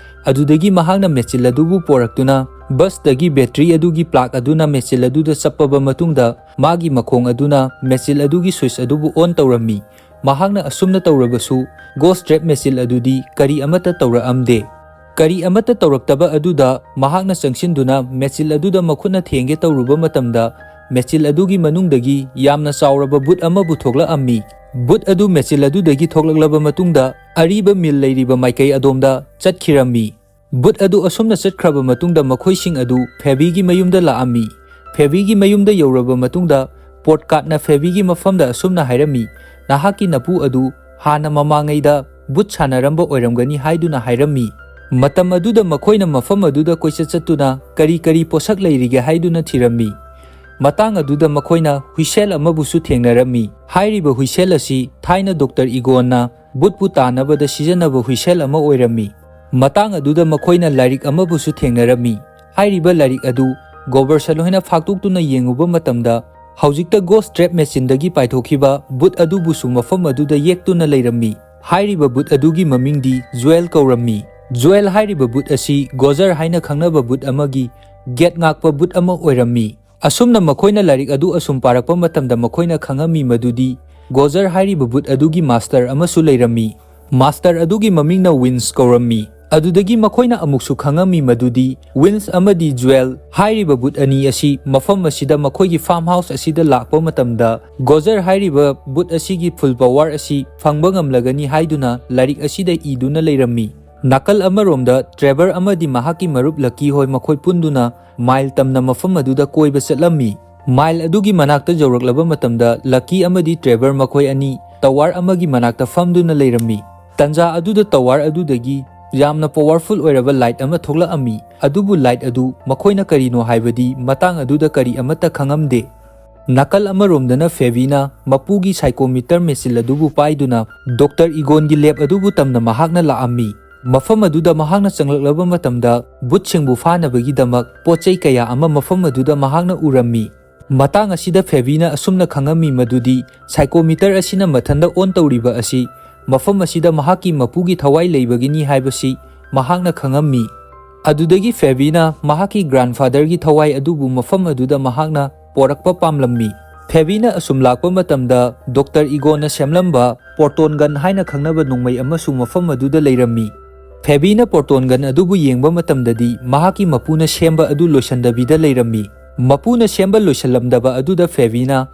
ꯑꯗꯨꯗꯒꯤ ꯃꯍꯥꯛꯅ ꯃꯦꯆꯤꯜ ꯑꯗꯨꯕꯨ ꯄꯣꯔꯛꯇꯨꯅ busꯇꯒꯤ battery ꯑꯗꯨꯒꯤ plug ꯑꯗꯨꯅ ꯃꯦꯆꯤꯜ ꯑꯗꯨꯗ ꯆꯞꯄꯕ ꯃꯇꯨꯡꯗ ꯃꯥꯒꯤ ꯃꯈꯣꯡ ꯑꯗꯨꯅ ꯃꯦꯆꯤꯜ ꯑꯗꯨꯒꯤ switch ꯑꯗꯨꯕꯨ on ꯇꯧꯔꯝꯃꯤ꯫ ꯃꯍꯥꯛꯅ ꯑꯁꯨꯝꯅ ꯇꯧꯔꯕꯁꯨ ghost trap ꯃꯦꯆꯤꯜ ꯑꯗꯨꯗꯤ ꯀꯔꯤ ꯑꯃꯠꯇ ꯇꯧꯔꯛꯑꯝꯗꯦ꯫ ꯀꯔꯤ ꯑꯃꯠꯇ ꯇꯧꯔꯛꯇꯕ ꯑꯗꯨꯗ ꯃꯍꯥꯛꯅ ꯆꯪꯁꯤꯟꯗꯨꯅ ꯃꯦꯆꯤꯜ ꯑꯗꯨꯗ ꯃꯈꯨꯠꯅ ꯊꯦꯡꯒꯦ ꯇꯧꯔꯨꯕ ꯃꯇꯝꯗ ꯃꯦꯆꯤꯜ ꯑꯗꯨꯒꯤ ꯃꯅꯨꯡꯗꯒꯤ ꯌꯥꯝꯅ ꯆꯥꯎꯔꯕ ꯕꯨꯠ ꯑꯃꯕꯨ ꯊꯣꯛꯂꯛꯑꯝꯃꯤ꯫ ꯕꯨꯠ ꯑꯗꯨ ꯃꯦꯆꯤꯜ ꯑꯗꯨꯗꯒꯤ ꯊꯣꯛꯂꯛꯂꯕ ꯃꯇꯨꯡꯗ ꯑꯔꯤꯕ ꯃꯤꯜ ꯂꯩꯔꯤꯕ ꯃꯥꯏꯀꯩ ꯑꯗꯣꯝꯗ ꯆꯠꯈꯤꯔꯝꯃꯤ꯫ ꯕꯨꯠ ꯑꯗꯨ ꯑꯁꯨꯝꯅ ꯆꯠꯈ꯭ꯔꯕ ꯃꯇꯨꯡꯗ ꯃꯈꯣꯏꯁꯤꯡ ꯑꯗꯨ ꯐꯦꯕꯤꯒꯤ ꯃꯌꯨꯝꯗ ꯂꯥꯛꯑꯝꯃꯤ꯫ ꯐꯦꯕꯤꯒꯤ ꯃꯌꯨꯝꯗ ꯌꯧꯔꯕ ꯃꯇꯨꯡꯗ ꯄꯣꯠꯀꯥꯠꯅ ꯐꯦꯕꯤꯒꯤ ꯃꯐꯝꯗ ꯑꯁꯨꯝꯅ ꯍꯥꯏꯔꯝꯃꯤ, "ꯅꯍꯥꯛꯀꯤ ꯅꯄꯨ ꯑꯗꯨ ꯍꯥꯟꯅ ꯃꯃꯥꯡꯉꯩꯗ ꯕꯨꯠ ꯁꯥꯟꯅꯔꯝꯕ ꯑꯣꯏꯔꯝꯒꯅꯤ" ꯍꯥꯏꯗꯨꯅ ꯍꯥꯏꯔꯝꯃꯤ꯫ ꯃꯇꯝ ꯑꯗꯨꯗ ꯃꯈꯣꯏꯅ ꯃꯐꯝ ꯑꯗꯨꯗ ꯀꯣꯏꯆꯠ ꯆꯠꯇꯨꯅ ꯀꯔꯤ ꯀꯔꯤ ꯄꯣꯠꯁꯛ ꯂꯩꯔꯤꯒꯦ ꯍꯥꯏꯗꯨꯅ ꯊꯤꯔꯝꯃꯤ꯫ ꯃꯇꯥꯡ ꯑꯗꯨꯗ ꯃꯈꯣꯏꯅ ꯍꯨꯏꯁꯦꯜ ꯑꯃꯕꯨꯁꯨ ꯊꯦꯡꯅꯔꯝꯃꯤ꯫ ꯍꯥꯏꯔꯤꯕ ꯍꯨꯏꯁꯦꯜ ꯑꯁꯤ ꯊꯥꯏꯅ ꯗꯣꯛꯇꯔ ꯏꯒꯣꯟꯅ ꯕꯨꯠꯄꯨ ꯇꯥꯟꯅꯕꯗ ꯁꯤꯖꯤꯟꯅꯕ ꯍꯨꯏꯁꯦꯜ ꯑꯃ ꯑꯣꯏꯔꯝꯃꯤ꯫ ꯃꯇꯥꯡ ꯑꯗꯨꯗ ꯃꯈꯣꯏꯅ ꯂꯥꯏꯔꯤꯛ ꯑꯃꯕꯨꯁꯨ ꯊꯦꯡꯅꯔꯝꯃꯤ꯫ ꯍꯥꯏꯔꯤꯕ ꯂꯥꯏꯔꯤꯛ ꯑꯗꯨ ꯒꯣꯕꯔꯁꯟ ꯍꯣꯏꯅ ꯐꯥꯛꯇꯣꯛꯇꯨꯅ ꯌꯦꯡꯉꯨꯕ ꯃꯇꯝꯗ, ꯍꯧꯖꯤꯛꯇ ꯒꯣꯁ ꯇ꯭ꯔꯦꯞ ꯃꯦꯆꯤꯟꯗꯒꯤ ꯄꯥꯏꯊꯣꯛꯈꯤꯕ ꯕꯨꯠ ꯑꯗꯨꯕꯨꯁꯨ ꯃꯐꯝ ꯑꯗꯨꯗ ꯌꯦꯛꯇꯨꯅ ꯂꯩꯔꯝꯃꯤ꯫ ꯍꯥꯏꯔꯤꯕ ꯕꯨꯠ ꯑꯗꯨꯒꯤ ꯃꯃꯤꯡꯗꯤ ꯖꯨꯋꯦꯜ ꯀꯧꯔꯝꯃꯤ꯫ ꯖꯨꯋꯦꯜ ꯍꯥꯏꯔꯤꯕ ꯕꯨꯠ ꯑꯁꯤ ꯒꯣꯖꯔ ꯍꯥꯏꯅ ꯈꯪꯅꯕ ꯕꯨꯠ ꯑꯃꯒꯤ ꯒꯦꯠ ꯉꯥꯛꯄ ꯕꯨꯠ ꯑꯃ ꯑꯣꯏꯔꯝꯃꯤ꯫ ꯑꯁꯨꯝꯅ ꯃꯈꯣꯏꯅ ꯂꯥꯏꯔꯤꯛ ꯑꯗꯨ ꯑꯁꯨꯝ ꯄꯥꯔꯛꯄ ꯃꯇꯝꯗ ꯃꯈꯣꯏꯅ ꯈꯪꯉꯝꯃꯤ ꯃꯗꯨꯗꯤ ꯒꯣꯖꯔ ꯍꯥꯏꯔꯤꯕ ꯕꯨꯠ ꯑꯗꯨꯒꯤ ꯃꯥꯁꯇꯔ ꯑꯃꯁꯨ ꯂꯩꯔꯝꯃꯤ꯫ ꯃꯥꯁꯇꯔ ꯑꯗꯨꯒꯤ ꯃꯃꯤꯡꯅ ꯋꯤꯟꯁ ꯀꯧꯔꯝꯃꯤ꯫ ꯑꯗꯨꯗꯒꯤ ꯃꯈꯣꯏꯅ ꯑꯃꯨꯛꯁꯨ ꯈꯪꯉꯝꯃꯤ ꯃꯗꯨꯗꯤ ꯋꯤꯟꯁ ꯑꯃꯗꯤ ꯖꯨꯋꯦꯜ ꯍꯥꯏꯔꯤꯕ ꯕꯨꯠ ꯑꯅꯤ ꯑꯁꯤ ꯃꯐꯝ ꯑꯁꯤꯗ ꯃꯈꯣꯏꯒꯤ ꯐꯥꯔꯝ ꯍꯥꯎꯁ ꯑꯁꯤꯗ ꯂꯥꯛꯄ ꯃꯇꯝꯗ ꯒꯣꯖꯔ ꯍꯥꯏꯔꯤꯕ ꯕꯨꯠ ꯑꯁꯤꯒꯤ ꯐꯨꯜ ꯄꯋꯥꯔ ꯑꯁꯤ ꯐꯪꯕ ꯉꯝꯂꯒꯅꯤ ꯍꯥꯏꯗꯨꯅ ꯂꯥꯏꯔꯤꯛ ꯑꯁꯤꯗ ꯏꯗꯨꯅ ꯂꯩꯔꯝꯃꯤ꯫ ꯅꯥꯀꯜ ꯑꯃꯔꯣꯝꯗ ꯇ꯭ꯔꯦꯚꯔ ꯑꯃꯗꯤ ꯃꯍꯥꯛꯀꯤ ꯃꯔꯨꯞ ꯂꯛꯀꯤ ꯍꯣꯏ ꯃꯈꯣꯏ ꯄꯨꯟꯗꯨꯅ ꯃꯥꯏꯜ ꯇꯝꯅ ꯃꯐꯝ ꯑꯗꯨꯗ ꯀꯣꯏꯕ ꯆꯠꯂꯝꯃꯤ꯫ ꯃꯥꯏꯜ ꯑꯗꯨꯒꯤ ꯃꯅꯥꯛꯇ ꯌꯧꯔꯛꯂꯕ ꯃꯇꯝꯗ ꯂꯛꯀꯤ ꯑꯃꯗꯤ ꯇ꯭ꯔꯦꯚꯔ ꯃꯈꯣꯏ ꯑꯅꯤ ꯇꯋꯥꯔ ꯑꯃꯒꯤ ꯃꯅꯥꯛꯇ ꯐꯝꯗꯨꯅ ꯂꯩꯔꯝꯃꯤ꯫ ꯇꯟꯖꯥ ꯑꯗꯨꯗ ꯇꯋꯥꯔ ꯑꯗꯨꯗꯒꯤ ꯌꯥꯝꯅ ꯄꯋꯥꯔꯐꯨꯜ ꯑꯣꯏꯔꯕ ꯂꯥꯏꯠ ꯑꯃ ꯊꯣꯛꯂꯛꯑꯝꯃꯤ꯫ ꯑꯗꯨꯕꯨ ꯂꯥꯏꯠ ꯑꯗꯨ ꯃꯈꯣꯏꯅ ꯀꯔꯤꯅꯣ ꯍꯥꯏꯕꯗꯤ ꯃꯇꯥꯡ ꯑꯗꯨꯗ ꯀꯔꯤ ꯑꯃꯠꯇ ꯈꯪꯉꯝꯗꯦ꯫ ꯅꯥꯀꯜ ꯑꯃꯔꯣꯝꯗꯅ ꯐꯦꯕꯤꯅ ꯃꯄꯨꯒꯤ ꯁꯥꯏꯀꯣꯃꯤꯇꯔ ꯃꯦꯆꯤꯜ ꯑꯗꯨꯕꯨ ꯄꯥꯏꯗꯨꯅ ꯗꯣꯛꯇꯔ ꯏꯒꯣꯟꯒꯤ ꯂꯦꯕ ꯑꯗꯨꯕꯨ ꯇꯝꯅ ꯃꯍꯥꯛꯅ ꯂꯥꯛꯑꯝꯃꯤ꯫ ꯃꯐꯝ ꯑꯗꯨꯗ ꯃꯍꯥꯛꯅ ꯆꯪꯂꯛꯂꯕ ꯃꯇꯝꯗ ꯕꯨꯠꯁꯤꯡꯕꯨ ꯐꯥꯅꯕꯒꯤꯗꯃꯛ ꯄꯣꯠ ꯆꯩ ꯀꯌꯥ ꯑꯃ ꯃꯐꯝ ꯑꯗꯨꯗ ꯃꯍꯥꯛꯅ ꯎꯔꯝꯃꯤ꯫ ꯃꯇꯥꯡ ꯑꯁꯤꯗ ꯐꯦꯕꯤꯅ ꯑꯁꯨꯝꯅ ꯈꯪꯉꯝꯃꯤ ꯃꯗꯨꯗꯤ ꯁꯥꯏꯀꯣꯃꯤꯇꯔ ꯑꯁꯤꯅ ꯃꯊꯟꯗ ꯑꯣꯟ ꯇꯧꯔꯤꯕ ꯑꯁꯤ ꯃꯐꯝ ꯑꯁꯤꯗ ꯃꯍꯥꯛꯀꯤ ꯃꯄꯨꯒꯤ ꯊꯋꯥꯏ ꯂꯩꯕꯒꯤꯅꯤ ꯍꯥꯏꯕꯁꯤ ꯃꯍꯥꯛꯅ ꯈꯪꯉꯝꯃꯤ꯫ ꯑꯗꯨꯗꯒꯤ ꯐꯦꯕꯤꯅ ꯃꯍꯥꯛꯀꯤ ꯒ꯭ꯔꯥꯟꯐꯥꯗꯔꯒꯤ ꯊꯋꯥꯏ ꯑꯗꯨꯕꯨ ꯃꯐꯝ ꯑꯗꯨꯗ ꯃꯍꯥꯛꯅ ꯄꯣꯔꯛꯄ ꯄꯥꯝꯂꯝꯃꯤ꯫ ꯐꯦꯕꯤꯅ ꯑꯁꯨꯝ ꯂꯥꯛꯄ ꯃꯇꯝꯗ ꯗꯣꯛꯇꯔ ꯏꯒꯣꯅ ꯁꯦꯝꯂꯝꯕ ꯄꯣꯔꯇꯣꯟ ꯒꯟ ꯍꯥꯏꯅ ꯈꯪꯅꯕ ꯅꯣꯡꯃꯩ ꯑꯃꯁꯨ ꯃꯐꯝ ꯑꯗꯨꯗ ꯂꯩꯔꯝꯃꯤ꯫ ꯐꯦꯕꯤꯅ ꯄꯣꯔꯇꯣꯟ ꯒꯟ ꯑꯗꯨꯕꯨ ꯌꯦꯡꯕ ꯃꯇꯝꯗꯗꯤ ꯃꯍꯥꯛꯀꯤ ꯃꯄꯨꯅ ꯁꯦꯝꯕ ꯑꯗꯨ ꯂꯣꯏꯁꯤꯟꯗꯕꯤꯗ ꯂꯩꯔꯝꯃꯤ꯫ ꯃꯄꯨꯅ ꯁꯦꯝꯕ ꯂꯣꯏꯁꯤꯜꯂꯝꯗꯕ ꯑꯗꯨꯗ ꯐꯦꯕꯤꯅ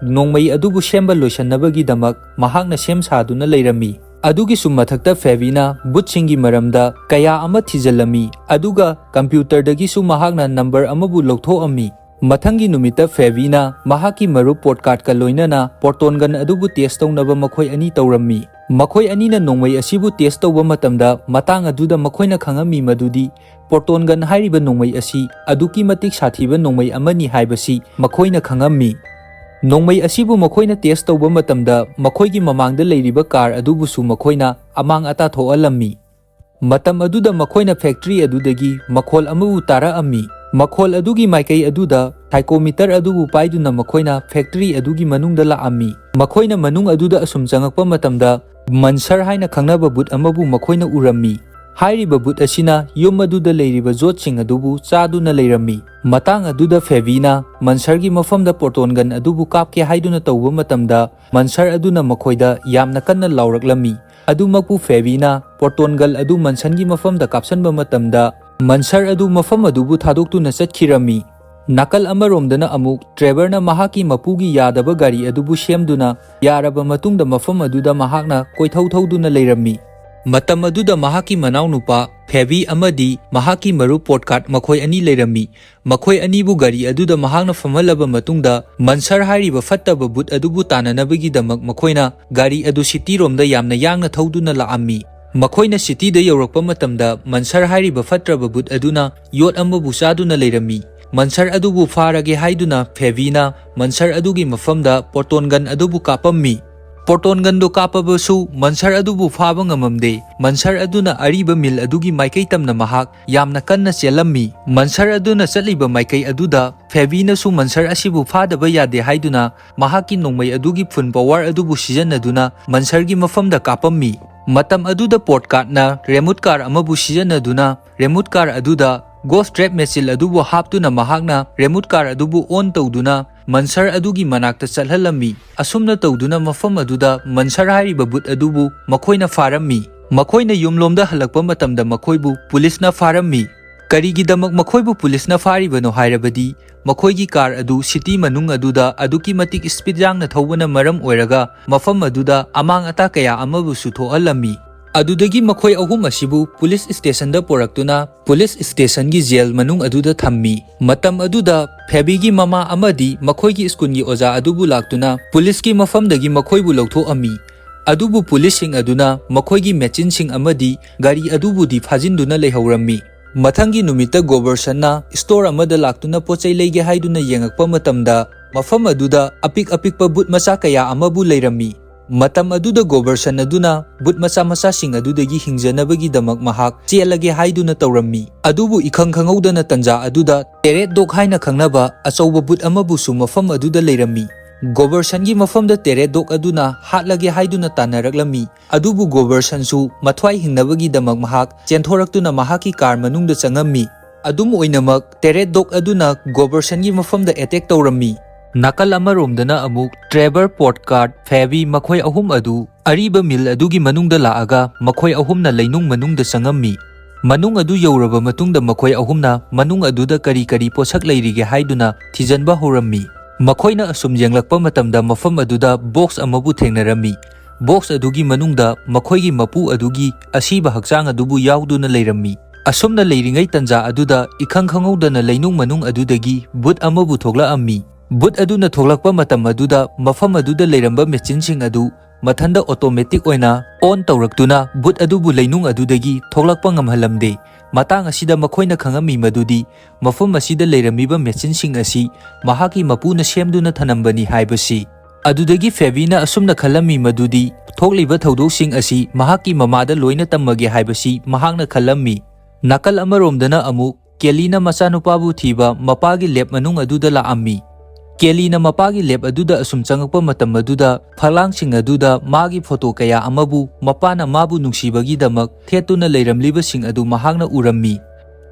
ꯅꯣꯡꯃꯩ ꯑꯗꯨꯕꯨ ꯁꯦꯝꯕ ꯂꯣꯏꯁꯤꯟꯅꯕꯒꯤꯗꯃꯛ ꯃꯍꯥꯛꯅ ꯁꯦꯝ ꯁꯥꯗꯨꯅ ꯂꯩꯔꯝꯃꯤ꯫ ꯑꯗꯨꯒꯤꯁꯨ ꯃꯊꯛꯇ ꯐꯦꯕꯤꯅ ꯕꯨꯠꯁꯤꯡꯒꯤ ꯃꯔꯝꯗ ꯀꯌꯥ ꯑꯃ ꯊꯤꯖꯤꯜꯂꯝꯃꯤ, ꯑꯗꯨꯒ ꯀꯝꯄ꯭ꯌꯨꯇꯔꯗꯒꯤꯁꯨ ꯃꯍꯥꯛꯅ ꯅꯝꯕꯔ ꯑꯃꯕꯨ ꯂꯧꯊꯣꯛꯑꯝꯃꯤ꯫ ꯃꯊꯪꯒꯤ ꯅꯨꯃꯤꯠꯇ ꯐꯦꯕꯤꯅ ꯃꯍꯥꯛꯀꯤ ꯃꯔꯨꯞ ꯄꯣꯠꯀꯥꯠꯀ ꯂꯣꯏꯅꯅ ꯄ꯭ꯔꯣꯇꯣꯟ ꯒꯟ ꯑꯗꯨꯕꯨ ꯇꯦꯁ ꯇꯧꯅꯕ ꯃꯈꯣꯏ ꯑꯅꯤ ꯇꯧꯔꯝꯃꯤ꯫ ꯃꯈꯣꯏ ꯑꯅꯤꯅ ꯅꯣꯡꯃꯩ ꯑꯁꯤꯕꯨ ꯇꯦꯁ ꯇꯧꯕ ꯃꯇꯝꯗ ꯃꯇꯥꯡ ꯑꯗꯨꯗ ꯃꯈꯣꯏꯅ ꯈꯪꯉꯝꯃꯤ ꯃꯗꯨꯗꯤ ꯄ꯭ꯔꯣꯇꯣꯟ ꯒꯟ ꯍꯥꯏꯔꯤꯕ ꯅꯣꯡꯃꯩ ꯑꯁꯤ ꯑꯗꯨꯛꯀꯤ ꯃꯇꯤꯛ ꯁꯥꯊꯤꯕ ꯅꯣꯡꯃꯩ ꯑꯃꯅꯤ ꯍꯥꯏꯕꯁꯤ ꯃꯈꯣꯏꯅ ꯈꯪꯉꯝꯃꯤ꯫ ꯅꯣꯡꯃꯩ ꯑꯁꯤꯕꯨ ꯃꯈꯣꯏꯅ ꯇꯦꯁ ꯇꯧꯕ ꯃꯇꯝꯗ ꯃꯈꯣꯏꯒꯤ ꯃꯃꯥꯡꯗ ꯂꯩꯔꯤꯕ ꯀꯥꯔ ꯑꯗꯨꯕꯨꯁꯨ ꯃꯈꯣꯏꯅ ꯑꯃꯥꯡ ꯑꯇꯥ ꯊꯣꯛꯍꯜꯂꯝꯃꯤ꯫ ꯃꯇꯝ ꯑꯗꯨꯗ ꯃꯈꯣꯏꯅ ꯐꯦꯛꯇ꯭ꯔꯤ ꯑꯗꯨꯗꯒꯤ ꯃꯈꯣꯜ ꯑꯃꯕꯨ ꯇꯥꯔꯛꯑꯝꯃꯤ꯫ ꯃꯈꯣꯜ ꯑꯗꯨꯒꯤ ꯃꯥꯏꯀꯩ ꯑꯗꯨꯗ ꯁꯥꯏꯀꯣꯃꯤꯇꯔ ꯑꯗꯨꯕꯨ ꯄꯥꯏꯗꯨꯅ ꯃꯈꯣꯏꯅ ꯐꯦꯛꯇ꯭ꯔꯤ ꯑꯗꯨꯒꯤ ꯃꯅꯨꯡꯗ ꯂꯥꯛꯑꯝꯃꯤ꯫ ꯃꯈꯣꯏꯅ ꯃꯅꯨꯡ ꯑꯗꯨꯗ ꯑꯁꯨꯝ ꯆꯪꯉꯛꯄ ꯃꯇꯝꯗ ꯃꯟꯁꯔ ꯍꯥꯏꯅ ꯈꯪꯅꯕ ꯕꯨꯠ ꯑꯃꯕꯨ ꯃꯈꯣꯏꯅ ꯎꯔꯝꯃꯤ꯫ ꯍꯥꯏꯔꯤꯕ ꯕꯨꯠ ꯑꯁꯤꯅ ꯌꯨꯝ ꯑꯗꯨꯗ ꯂꯩꯔꯤꯕ ꯖꯣꯠꯁꯤꯡ ꯑꯗꯨꯕꯨ ꯆꯥꯗꯨꯅ ꯂꯩꯔꯝꯃꯤ꯫ ꯃꯇꯥꯡ ꯑꯗꯨꯗ ꯐꯦꯕꯤꯅ ꯃꯟꯁꯔꯒꯤ ꯃꯐꯝꯗ ꯄ꯭ꯔꯣꯇꯣꯟ ꯒꯟ ꯑꯗꯨꯕꯨ ꯀꯥꯞꯀꯦ ꯍꯥꯏꯗꯨꯅ ꯇꯧꯕ ꯃꯇꯝꯗ ꯃꯟꯁꯔ ꯑꯗꯨꯅ ꯃꯈꯣꯏꯗ ꯌꯥꯝꯅ ꯀꯟꯅ ꯂꯥꯎꯔꯛꯂꯝꯃꯤ꯫ ꯑꯗꯨꯃꯛꯄꯨ ꯐꯦꯕꯤꯅ ꯄ꯭ꯔꯣꯇꯣꯟ ꯒꯟ ꯑꯗꯨ ꯃꯟꯁꯟꯒꯤ ꯃꯐꯝꯗ ꯀꯥꯞꯁꯟꯕ ꯃꯇꯝꯗ ꯃꯟꯁꯔ ꯑꯗꯨ ꯃꯐꯝ ꯑꯗꯨꯕꯨ ꯊꯥꯗꯣꯛꯇꯨꯅ ꯆꯠꯈꯤꯔꯝꯃꯤ꯫ ꯅꯥꯀꯜ ꯑꯃꯔꯣꯝꯗꯅ ꯑꯃꯨꯛ ꯇ꯭ꯔꯦꯚꯔꯅ ꯃꯍꯥꯛꯀꯤ ꯃꯄꯨꯒꯤ ꯌꯥꯗꯕ ꯒꯥꯔꯤ ꯑꯗꯨꯕꯨ ꯁꯦꯝꯗꯨꯅ ꯌꯥꯔꯕ ꯃꯇꯨꯡꯗ ꯃꯐꯝ ꯑꯗꯨꯗ ꯃꯍꯥꯛꯅ ꯀꯣꯏꯊꯧ ꯊꯧꯗꯨꯅ ꯂꯩꯔꯝꯃꯤ꯫ ꯃꯇꯝ ꯑꯗꯨꯗ ꯃꯍꯥꯛꯀꯤ ꯃꯅꯥꯎꯅꯨꯄꯥ ꯐꯦꯕꯤ ꯑꯃꯗꯤ ꯃꯍꯥꯛꯀꯤ ꯃꯔꯨꯞ ꯄꯣꯠꯀꯥꯠ ꯃꯈꯣꯏ ꯑꯅꯤ ꯂꯩꯔꯝꯃꯤ꯫ ꯃꯈꯣꯏ ꯑꯅꯤꯕꯨ ꯒꯥꯔꯤ ꯑꯗꯨꯗ ꯃꯍꯥꯛꯅ ꯐꯝꯍꯜꯂꯕ ꯃꯇꯨꯡꯗ ꯃꯟꯁꯔ ꯍꯥꯏꯔꯤꯕ ꯐꯠꯇꯕ ꯕꯨꯠ ꯑꯗꯨꯕꯨ ꯇꯥꯟꯅꯅꯕꯒꯤꯗꯃꯛ ꯃꯈꯣꯏꯅ ꯒꯥꯔꯤ ꯑꯗꯨ ꯁꯤꯇꯤꯔꯣꯝꯗ ꯌꯥꯝꯅ ꯌꯥꯡꯅ ꯊꯧꯗꯨꯅ ꯂꯥꯛꯑꯝꯃꯤ꯫ ꯃꯈꯣꯏꯅ ꯁꯤꯇꯤꯗ ꯌꯧꯔꯛꯄ ꯃꯇꯝꯗ ꯃꯟꯁꯔ ꯍꯥꯏꯔꯤꯕ ꯐꯠꯇ꯭ꯔꯕ ꯕꯨꯠ ꯑꯗꯨꯅ ꯌꯣꯠ ꯑꯃꯕꯨ ꯆꯥꯗꯨꯅ ꯂꯩꯔꯝꯃꯤ꯫ ꯃꯟꯁꯔ ꯑꯗꯨꯕꯨ ꯐꯥꯔꯒꯦ ꯍꯥꯏꯗꯨꯅ ꯐꯦꯕꯤꯅ ꯃꯟꯁꯔ ꯑꯗꯨꯒꯤ ꯃꯐꯝꯗ ꯄ꯭ꯔꯣꯇꯣꯟ ꯒꯟ ꯑꯗꯨꯕꯨ ꯀꯥꯞꯄꯝꯃꯤ꯫ ꯄ꯭ꯔꯣꯇꯣꯟ ꯒꯟꯗꯨ ꯀꯥꯞꯄꯕꯁꯨ ꯃꯟꯁꯔ ꯑꯗꯨꯕꯨ ꯐꯥꯕ ꯉꯝꯃꯝꯗꯦ꯫ ꯃꯟꯁꯔ ꯑꯗꯨꯅ ꯑꯔꯤꯕ ꯃꯤꯜ ꯑꯗꯨꯒꯤ ꯃꯥꯏꯀꯩ ꯇꯝꯅ ꯃꯍꯥꯛ ꯌꯥꯝꯅ ꯀꯟꯅ ꯆꯦꯜꯂꯝꯃꯤ꯫ ꯃꯟꯁꯔ ꯑꯗꯨꯅ ꯆꯠꯂꯤꯕ ꯃꯥꯏꯀꯩ ꯑꯗꯨꯗ ꯐꯦꯕꯤꯅꯁꯨ ꯃꯟꯁꯔ ꯑꯁꯤꯕꯨ ꯐꯥꯗꯕ ꯌꯥꯗꯦ ꯍꯥꯏꯗꯨꯅ ꯃꯍꯥꯛꯀꯤ ꯅꯣꯡꯃꯩ ꯑꯗꯨꯒꯤ ꯐꯨꯜ ꯄꯋꯥꯔ ꯑꯗꯨꯕꯨ ꯁꯤꯖꯤꯟꯅꯗꯨꯅ ꯃꯟꯁꯔꯒꯤ ꯃꯐꯝꯗ ꯀꯥꯞꯄꯝꯃꯤ꯫ ꯃꯇꯝ ꯑꯗꯨꯗ ꯄꯣꯠꯀꯥꯠꯅ ꯔꯦꯃꯨꯠ ꯀꯥꯔ ꯑꯃꯕꯨ ꯁꯤꯖꯤꯟꯅꯗꯨꯅ ꯔꯦꯃꯨꯠ ꯀꯥꯔ ꯑꯗꯨꯗ ꯒꯣꯁ ꯇ꯭ꯔꯦꯞ ꯃꯦꯆꯤꯜ ꯑꯗꯨꯕꯨ ꯍꯥꯞꯇꯨꯅ ꯃꯍꯥꯛꯅ ꯔꯦꯃꯨꯠ ꯀꯥꯔ ꯑꯗꯨꯕꯨ ꯑꯣꯟ ꯇꯧꯗꯨꯅ ꯃꯟꯁꯔ ꯑꯗꯨꯒꯤ ꯃꯅꯥꯛꯇ ꯆꯠꯍꯜꯂꯝꯃꯤ꯫ ꯑꯁꯨꯝꯅ ꯇꯧꯗꯨꯅ ꯃꯐꯝ ꯑꯗꯨꯗ ꯃꯟꯁꯔ ꯍꯥꯏꯔꯤꯕ ꯕꯨꯠ ꯑꯗꯨꯕꯨ ꯃꯈꯣꯏꯅ ꯐꯥꯔꯝꯃꯤ꯫ ꯃꯈꯣꯏꯅ ꯌꯨꯝꯂꯣꯝꯗ ꯍꯜꯂꯛꯄ ꯃꯇꯝꯗ ꯃꯈꯣꯏꯕꯨ ꯄꯨꯂꯤꯁꯅ ꯐꯥꯔꯝꯃꯤ꯫ ꯀꯔꯤꯒꯤꯗꯃꯛ ꯃꯈꯣꯏꯕꯨ ꯄꯨꯂꯤꯁꯅ ꯐꯥꯔꯤꯕꯅꯣ ꯍꯥꯏꯔꯕꯗꯤ, ꯃꯈꯣꯏꯒꯤ ꯀꯥꯔ ꯑꯗꯨ ꯁꯤꯇꯤ ꯃꯅꯨꯡ ꯑꯗꯨꯗ ꯑꯗꯨꯛꯀꯤ ꯃꯇꯤꯛ ꯁ꯭ꯄꯤꯗ ꯌꯥꯡꯅ ꯊꯧꯕꯅ ꯃꯔꯝ ꯑꯣꯏꯔꯒ ꯃꯐꯝ ꯑꯗꯨꯗ ꯑꯃꯥꯡ ꯑꯇꯥ ꯀꯌꯥ ꯑꯃꯕꯨꯁꯨ ꯊꯣꯛꯍꯜꯂꯝꯃꯤ꯫ ꯑꯗꯨꯗꯒꯤ ꯃꯈꯣꯏ ꯑꯍꯨꯝ ꯑꯁꯤꯕꯨ ꯄꯨꯂꯤꯁ ꯁ꯭ꯇꯦꯁꯟꯗ ꯄꯨꯔꯛꯇꯨꯅ ꯄꯨꯂꯤꯁ ꯁ꯭ꯇꯦꯁꯟꯒꯤ ꯖꯦꯜ ꯃꯅꯨꯡ ꯑꯗꯨꯗ ꯊꯝꯃꯤ꯫ ꯃꯇꯝ ꯑꯗꯨꯗ ꯐꯦꯕꯤꯒꯤ ꯃꯃꯥ ꯑꯃꯗꯤ ꯃꯈꯣꯏꯒꯤ ꯁ꯭ꯀꯨꯜꯒꯤ ꯑꯣꯖꯥ ꯑꯗꯨꯕꯨ ꯂꯥꯛꯇꯨꯅ ꯄꯨꯂꯤꯁꯀꯤ ꯃꯐꯝꯗꯒꯤ ꯃꯈꯣꯏꯕꯨ ꯂꯧꯊꯣꯛꯑꯝꯃꯤ꯫ ꯑꯗꯨꯕꯨ ꯄꯨꯂꯤꯁꯁꯤꯡ ꯑꯗꯨꯅ ꯃꯈꯣꯏꯒꯤ ꯃꯦꯆꯤꯟꯁꯤꯡ ꯑꯃꯗꯤ ꯒꯥꯔꯤ ꯑꯗꯨꯕꯨꯗꯤ ꯐꯥꯖꯤꯟꯗꯨꯅ ꯂꯩꯍꯧꯔꯝꯃꯤ꯫ ꯃꯊꯪꯒꯤ ꯅꯨꯃꯤꯠꯇ ꯒꯣꯕꯔꯁꯟꯅ ꯁ꯭ꯇꯣꯔ ꯑꯃꯗ ꯂꯥꯛꯇꯨꯅ ꯄꯣꯠ ꯆꯩ ꯂꯩꯒꯦ ꯍꯥꯏꯗꯨꯅ ꯌꯦꯡꯉꯛꯄ ꯃꯇꯝꯗ, ꯃꯐꯝ ꯑꯗꯨꯗ ꯑꯄꯤꯛ ꯑꯄꯤꯛꯄ ꯕꯨꯠ ꯃꯆꯥ ꯀꯌꯥ ꯑꯃꯕꯨ ꯂꯩꯔꯝꯃꯤ꯫ ꯃꯇꯝ ꯑꯗꯨꯗ ꯒꯣꯕꯔꯁꯟ ꯑꯗꯨꯅ ꯕꯨꯠ ꯃꯆꯥ ꯃꯆꯥꯁꯤꯡ ꯑꯗꯨꯗꯒꯤ ꯍꯤꯡꯖꯅꯕꯒꯤꯗꯃꯛ ꯃꯍꯥꯛ ꯆꯦꯜꯂꯒꯦ ꯍꯥꯏꯗꯨꯅ ꯇꯧꯔꯝꯃꯤ꯫ ꯑꯗꯨꯕꯨ ꯏꯈꯪ ꯈꯪꯍꯧꯗꯅ ꯇꯟꯖꯥ ꯑꯗꯨꯗ ꯇꯦꯔꯦꯠ ꯗꯣꯒ ꯍꯥꯏꯅ ꯈꯪꯅꯕ ꯑꯆꯧꯕ ꯕꯨꯠ ꯑꯃꯕꯨꯁꯨ ꯃꯐꯝ ꯑꯗꯨꯗ ꯂꯩꯔꯝꯃꯤ꯫ ꯒꯣꯕꯔꯁꯟꯒꯤ ꯃꯐꯝꯗ ꯇꯦꯔꯦꯠ ꯗꯣꯒ ꯑꯗꯨꯅ ꯍꯥꯠꯂꯒꯦ ꯍꯥꯏꯗꯨꯅ ꯇꯥꯟꯅꯔꯛꯂꯝꯃꯤ꯫ ꯑꯗꯨꯕꯨ ꯒꯣꯕꯔꯁꯟꯁꯨ ꯃꯊ꯭ꯋꯥꯏ ꯍꯤꯡꯅꯕꯒꯤꯗꯃꯛ ꯃꯍꯥꯛ ꯆꯦꯟꯊꯣꯔꯛꯇꯨꯅ ꯃꯍꯥꯛꯀꯤ ꯀꯥꯔ ꯃꯅꯨꯡꯗ ꯆꯪꯉꯝꯃꯤ꯫ ꯑꯗꯨꯝ ꯑꯣꯏꯅꯃꯛ, ꯇꯦꯔꯦꯠ ꯗꯣꯒ ꯑꯗꯨꯅ ꯒꯣꯕꯔꯁꯟꯒꯤ ꯃꯐꯝꯗ ꯑꯦꯇꯦꯛ ꯇꯧꯔꯝꯃꯤ꯫ ꯅꯥꯀꯜ ꯑꯃꯔꯣꯝꯗꯅ ꯑꯃꯨꯛ ꯇ꯭ꯔꯦꯚꯔ, ꯄꯣꯠꯀꯥꯔꯠ, ꯐꯦꯕꯤ ꯃꯈꯣꯏ ꯑꯍꯨꯝ ꯑꯗꯨ ꯑꯔꯤꯕ ꯃꯤꯜ ꯑꯗꯨꯒꯤ ꯃꯅꯨꯡꯗ ꯂꯥꯛꯑꯒ ꯃꯈꯣꯏ ꯑꯍꯨꯝꯅ ꯂꯩꯅꯨꯡ ꯃꯅꯨꯡꯗ ꯆꯪꯉꯝꯃꯤ꯫ ꯃꯅꯨꯡ ꯑꯗꯨ ꯌꯧꯔꯕ ꯃꯇꯨꯡꯗ ꯃꯈꯣꯏ ꯑꯍꯨꯝꯅ ꯃꯅꯨꯡ ꯑꯗꯨꯗ ꯀꯔꯤ ꯀꯔꯤ ꯄꯣꯠꯁꯛ ꯂꯩꯔꯤꯒꯦ ꯍꯥꯏꯗꯨꯅ ꯊꯤꯖꯤꯟꯕ ꯍꯧꯔꯝꯃꯤ꯫ ꯃꯈꯣꯏꯅ ꯑꯁꯨꯝ ꯌꯦꯡꯂꯛꯄ ꯃꯇꯝꯗ ꯃꯐꯝ ꯑꯗꯨꯗ ꯕꯣꯛꯁ ꯑꯃꯕꯨ ꯊꯦꯡꯅꯔꯝꯃꯤ꯫ ꯕꯣꯛꯁ ꯑꯗꯨꯒꯤ ꯃꯅꯨꯡꯗ ꯃꯈꯣꯏꯒꯤ ꯃꯄꯨ ꯑꯗꯨꯒꯤ ꯑꯁꯤꯕ ꯍꯛꯆꯥꯡ ꯑꯗꯨꯕꯨ ꯌꯥꯎꯗꯨꯅ ꯂꯩꯔꯝꯃꯤ꯫ ꯑꯁꯨꯝꯅ ꯂꯩꯔꯤꯉꯩ ꯇꯟꯖꯥ ꯑꯗꯨꯗ ꯏꯈꯪ ꯈꯪꯍꯧꯗꯅ ꯂꯩꯅꯨꯡ ꯃꯅꯨꯡ ꯑꯗꯨꯗꯒꯤ ꯕꯨꯠ ꯑꯃꯕꯨ ꯊꯣꯛꯂꯛꯑꯝꯃꯤ꯫ ꯕꯨꯠ ꯑꯗꯨꯅ ꯊꯣꯛꯂꯛꯄ ꯃꯇꯝ ꯑꯗꯨꯗ ꯃꯐꯝ ꯑꯗꯨꯗ ꯂꯩꯔꯝꯕ ꯃꯦꯆꯤꯟꯁꯤꯡ ꯑꯗꯨ ꯃꯊꯟꯗ ꯑꯣꯇꯣꯃꯦꯇꯤꯛ ꯑꯣꯏꯅ ꯑꯣꯟ ꯇꯧꯔꯛꯇꯨꯅ ꯕꯨꯠ ꯑꯗꯨꯕꯨ ꯂꯩꯅꯨꯡ ꯑꯗꯨꯗꯒꯤ ꯊꯣꯛꯂꯛꯄ ꯉꯝꯍꯜꯂꯝꯗꯦ꯫ ꯃꯇꯥꯡ ꯑꯁꯤꯗ ꯃꯈꯣꯏꯅ ꯈꯪꯉꯝꯃꯤ ꯃꯗꯨꯗꯤ ꯃꯐꯝ ꯑꯁꯤꯗ ꯂꯩꯔꯝꯃꯤꯕ ꯃꯦꯆꯤꯟꯁꯤꯡ ꯑꯁꯤ ꯃꯍꯥꯛꯀꯤ ꯃꯄꯨꯅ ꯁꯦꯝꯗꯨꯅ ꯊꯅꯝꯕꯅꯤ ꯍꯥꯏꯕꯁꯤ꯫ ꯑꯗꯨꯗꯒꯤ ꯐꯦꯕꯤꯅ ꯑꯁꯨꯝꯅ ꯈꯜꯂꯝꯃꯤ ꯃꯗꯨꯗꯤ ꯊꯣꯛꯂꯤꯕ ꯊꯧꯗꯣꯛꯁꯤꯡ ꯑꯁꯤ ꯃꯍꯥꯛꯀꯤ ꯃꯃꯥꯗ ꯂꯣꯏꯅ ꯇꯝꯃꯒꯦ ꯍꯥꯏꯕꯁꯤ ꯃꯍꯥꯛꯅ ꯈꯜꯂꯝꯃꯤ꯫ ꯅꯥꯀꯜ ꯑꯃꯔꯣꯝꯗꯅ ꯑꯃꯨꯛ ꯀꯦꯂꯤꯅ ꯃꯆꯥꯅꯨꯄꯥꯕꯨ ꯊꯤꯕ ꯃꯄꯥꯒꯤ ꯂꯦꯕ ꯃꯅꯨꯡ ꯑꯗꯨꯗ ꯂꯥꯛꯑꯝꯃꯤ꯫ ꯀꯦꯂꯤꯅ ꯃꯄꯥꯒꯤ ꯂꯦꯕ ꯑꯗꯨꯗ ꯑꯁꯨꯝ ꯆꯪꯉꯛꯄ ꯃꯇꯝ ꯑꯗꯨꯗ ꯐꯛꯂꯥꯡꯁꯤꯡ ꯑꯗꯨꯗ ꯃꯥꯒꯤ ꯐꯣꯇꯣ ꯀꯌꯥ ꯑꯃꯕꯨ ꯃꯄꯥꯅ ꯃꯥꯕꯨ ꯅꯨꯡꯁꯤꯕꯒꯤꯗꯃꯛ ꯊꯦꯠꯇꯨꯅ ꯂꯩꯔꯝꯂꯤꯕꯁꯤꯡ ꯑꯗꯨ ꯃꯍꯥꯛꯅ ꯎꯔꯝꯃꯤ꯫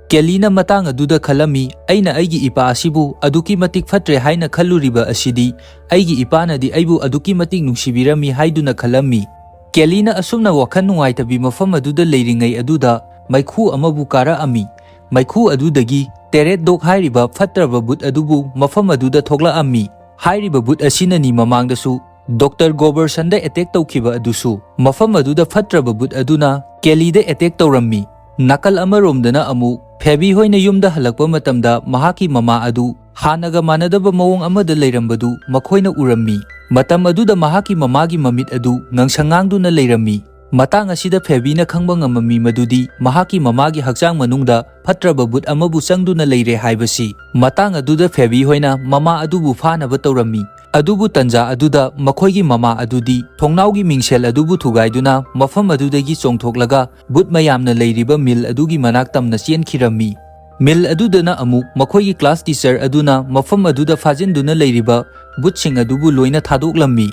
ꯀꯦꯂꯤꯅ ꯃꯇꯥꯡ ꯑꯗꯨꯗ ꯈꯜꯂꯝꯃꯤ, "ꯑꯩꯅ ꯑꯩꯒꯤ ꯏꯄꯥ ꯑꯁꯤꯕꯨ ꯑꯗꯨꯛꯀꯤ ꯃꯇꯤꯛ ꯐꯠꯇ꯭ꯔꯦ ꯍꯥꯏꯅ ꯈꯜꯂꯨꯔꯤꯕ ꯑꯁꯤꯗꯤ, ꯑꯩꯒꯤ ꯏꯄꯥꯅꯗꯤ ꯑꯩꯕꯨ ꯑꯗꯨꯛꯀꯤ ꯃꯇꯤꯛ ꯅꯨꯡꯁꯤꯕꯤꯔꯝꯃꯤ" ꯍꯥꯏꯗꯨꯅ ꯈꯜꯂꯝꯃꯤ꯫ ꯀꯦꯂꯤꯅ ꯑꯁꯨꯝꯅ ꯋꯥꯈꯜ ꯅꯨꯡꯉꯥꯏꯇꯕꯤ ꯃꯐꯝ ꯑꯗꯨꯗ ꯂꯩꯔꯤꯉꯩ ꯑꯗꯨꯗ ꯃꯩꯈꯨ ꯑꯃꯕꯨ ꯀꯥꯔꯛꯑꯝꯃꯤ꯫ ꯃꯩꯈꯨ ꯑꯗꯨꯗꯒꯤ ꯇꯦꯔꯦꯠ ꯗꯣꯛ ꯍꯥꯏꯔꯤꯕ ꯐꯠꯇ꯭ꯔꯕ ꯚꯨꯠ ꯑꯗꯨꯕꯨ ꯃꯐꯝ ꯑꯗꯨꯗ ꯊꯣꯛꯂꯛꯑꯝꯃꯤ꯫ ꯍꯥꯏꯔꯤꯕ ꯚꯨꯠ ꯑꯁꯤꯅꯅꯤ ꯃꯃꯥꯡꯗꯁꯨ ꯗꯣꯛꯇꯔ ꯒꯣꯕꯔꯁꯟꯗ ꯑꯦꯇꯦꯛ ꯇꯧꯈꯤꯕ ꯑꯗꯨꯁꯨ꯫ ꯃꯐꯝ ꯑꯗꯨꯗ ꯐꯠꯇ꯭ꯔꯕ ꯚꯨꯠ ꯑꯗꯨꯅ ꯀꯦꯂꯤꯗ ꯑꯦꯇꯦꯛ ꯇꯧꯔꯝꯃꯤ꯫ ꯅꯥꯀꯜ ꯑꯃꯔꯣꯝꯗꯅ ꯑꯃꯨꯛ ꯐꯦꯕꯤ ꯍꯣꯏꯅ ꯌꯨꯝꯗ ꯍꯜꯂꯛꯄ ꯃꯇꯝꯗ ꯃꯍꯥꯛꯀꯤ ꯃꯃꯥ ꯑꯗꯨ ꯍꯥꯟꯅꯒ ꯃꯥꯟꯅꯗꯕ ꯃꯑꯣꯡ ꯑꯃꯗ ꯂꯩꯔꯝꯕꯗꯨ ꯃꯈꯣꯏꯅ ꯎꯔꯝꯃꯤ꯫ ꯃꯇꯝ ꯑꯗꯨꯗ ꯃꯍꯥꯛꯀꯤ ꯃꯃꯥꯒꯤ ꯃꯃꯤꯠ ꯑꯗꯨ ꯉꯥꯡꯁꯪ ꯉꯥꯡꯗꯨꯅ ꯂꯩꯔꯝꯃꯤ꯫ ꯃꯇꯥꯡ ꯑꯁꯤꯗ ꯐꯦꯕꯤꯅ ꯈꯪꯕ ꯉꯝꯃꯝꯃꯤ ꯃꯗꯨꯗꯤ ꯃꯍꯥꯛꯀꯤ ꯃꯃꯥꯒꯤ ꯍꯛꯆꯥꯡ ꯃꯅꯨꯡꯗ ꯐꯠꯇ꯭ꯔꯕ ꯚꯨꯠ ꯑꯃꯕꯨ ꯆꯪꯗꯨꯅ ꯂꯩꯔꯦ ꯍꯥꯏꯕꯁꯤ꯫ ꯃꯇꯥꯡ ꯑꯗꯨꯗ ꯐꯦꯕꯤ ꯍꯣꯏꯅ ꯃꯃꯥ ꯑꯗꯨꯕꯨ ꯐꯥꯅꯕ ꯇꯧꯔꯝꯃꯤ꯫ ꯑꯗꯨꯕꯨ ꯇꯟꯖꯥ ꯑꯗꯨꯗ ꯃꯈꯣꯏꯒꯤ ꯃꯃꯥ ꯑꯗꯨꯗꯤ ꯊꯣꯡꯅꯥꯎꯒꯤ ꯃꯤꯡꯁꯦꯜ ꯑꯗꯨꯕꯨ ꯊꯨꯒꯥꯏꯗꯨꯅ ꯃꯐꯝ ꯑꯗꯨꯗꯒꯤ ꯆꯣꯡꯊꯣꯛꯂꯒ ꯚꯨꯠ ꯃꯌꯥꯝꯅ ꯂꯩꯔꯤꯕ ꯃꯤꯜ ꯑꯗꯨꯒꯤ ꯃꯅꯥꯛ ꯇꯝꯅ ꯆꯦꯟꯈꯤꯔꯝꯃꯤ꯫ ꯃꯤꯜ ꯑꯗꯨꯗꯅ ꯑꯃꯨꯛ ꯃꯈꯣꯏꯒꯤ ꯀ꯭ꯂꯥꯁ ꯇꯤꯆꯔ ꯑꯗꯨꯅ ꯃꯐꯝ ꯑꯗꯨꯗ ꯐꯥꯖꯤꯟꯗꯨꯅ ꯂꯩꯔꯤꯕ ꯚꯨꯠꯁꯤꯡ ꯑꯗꯨꯕꯨ ꯂꯣꯏꯅ ꯊꯥꯗꯣꯛꯂꯝꯃꯤ꯫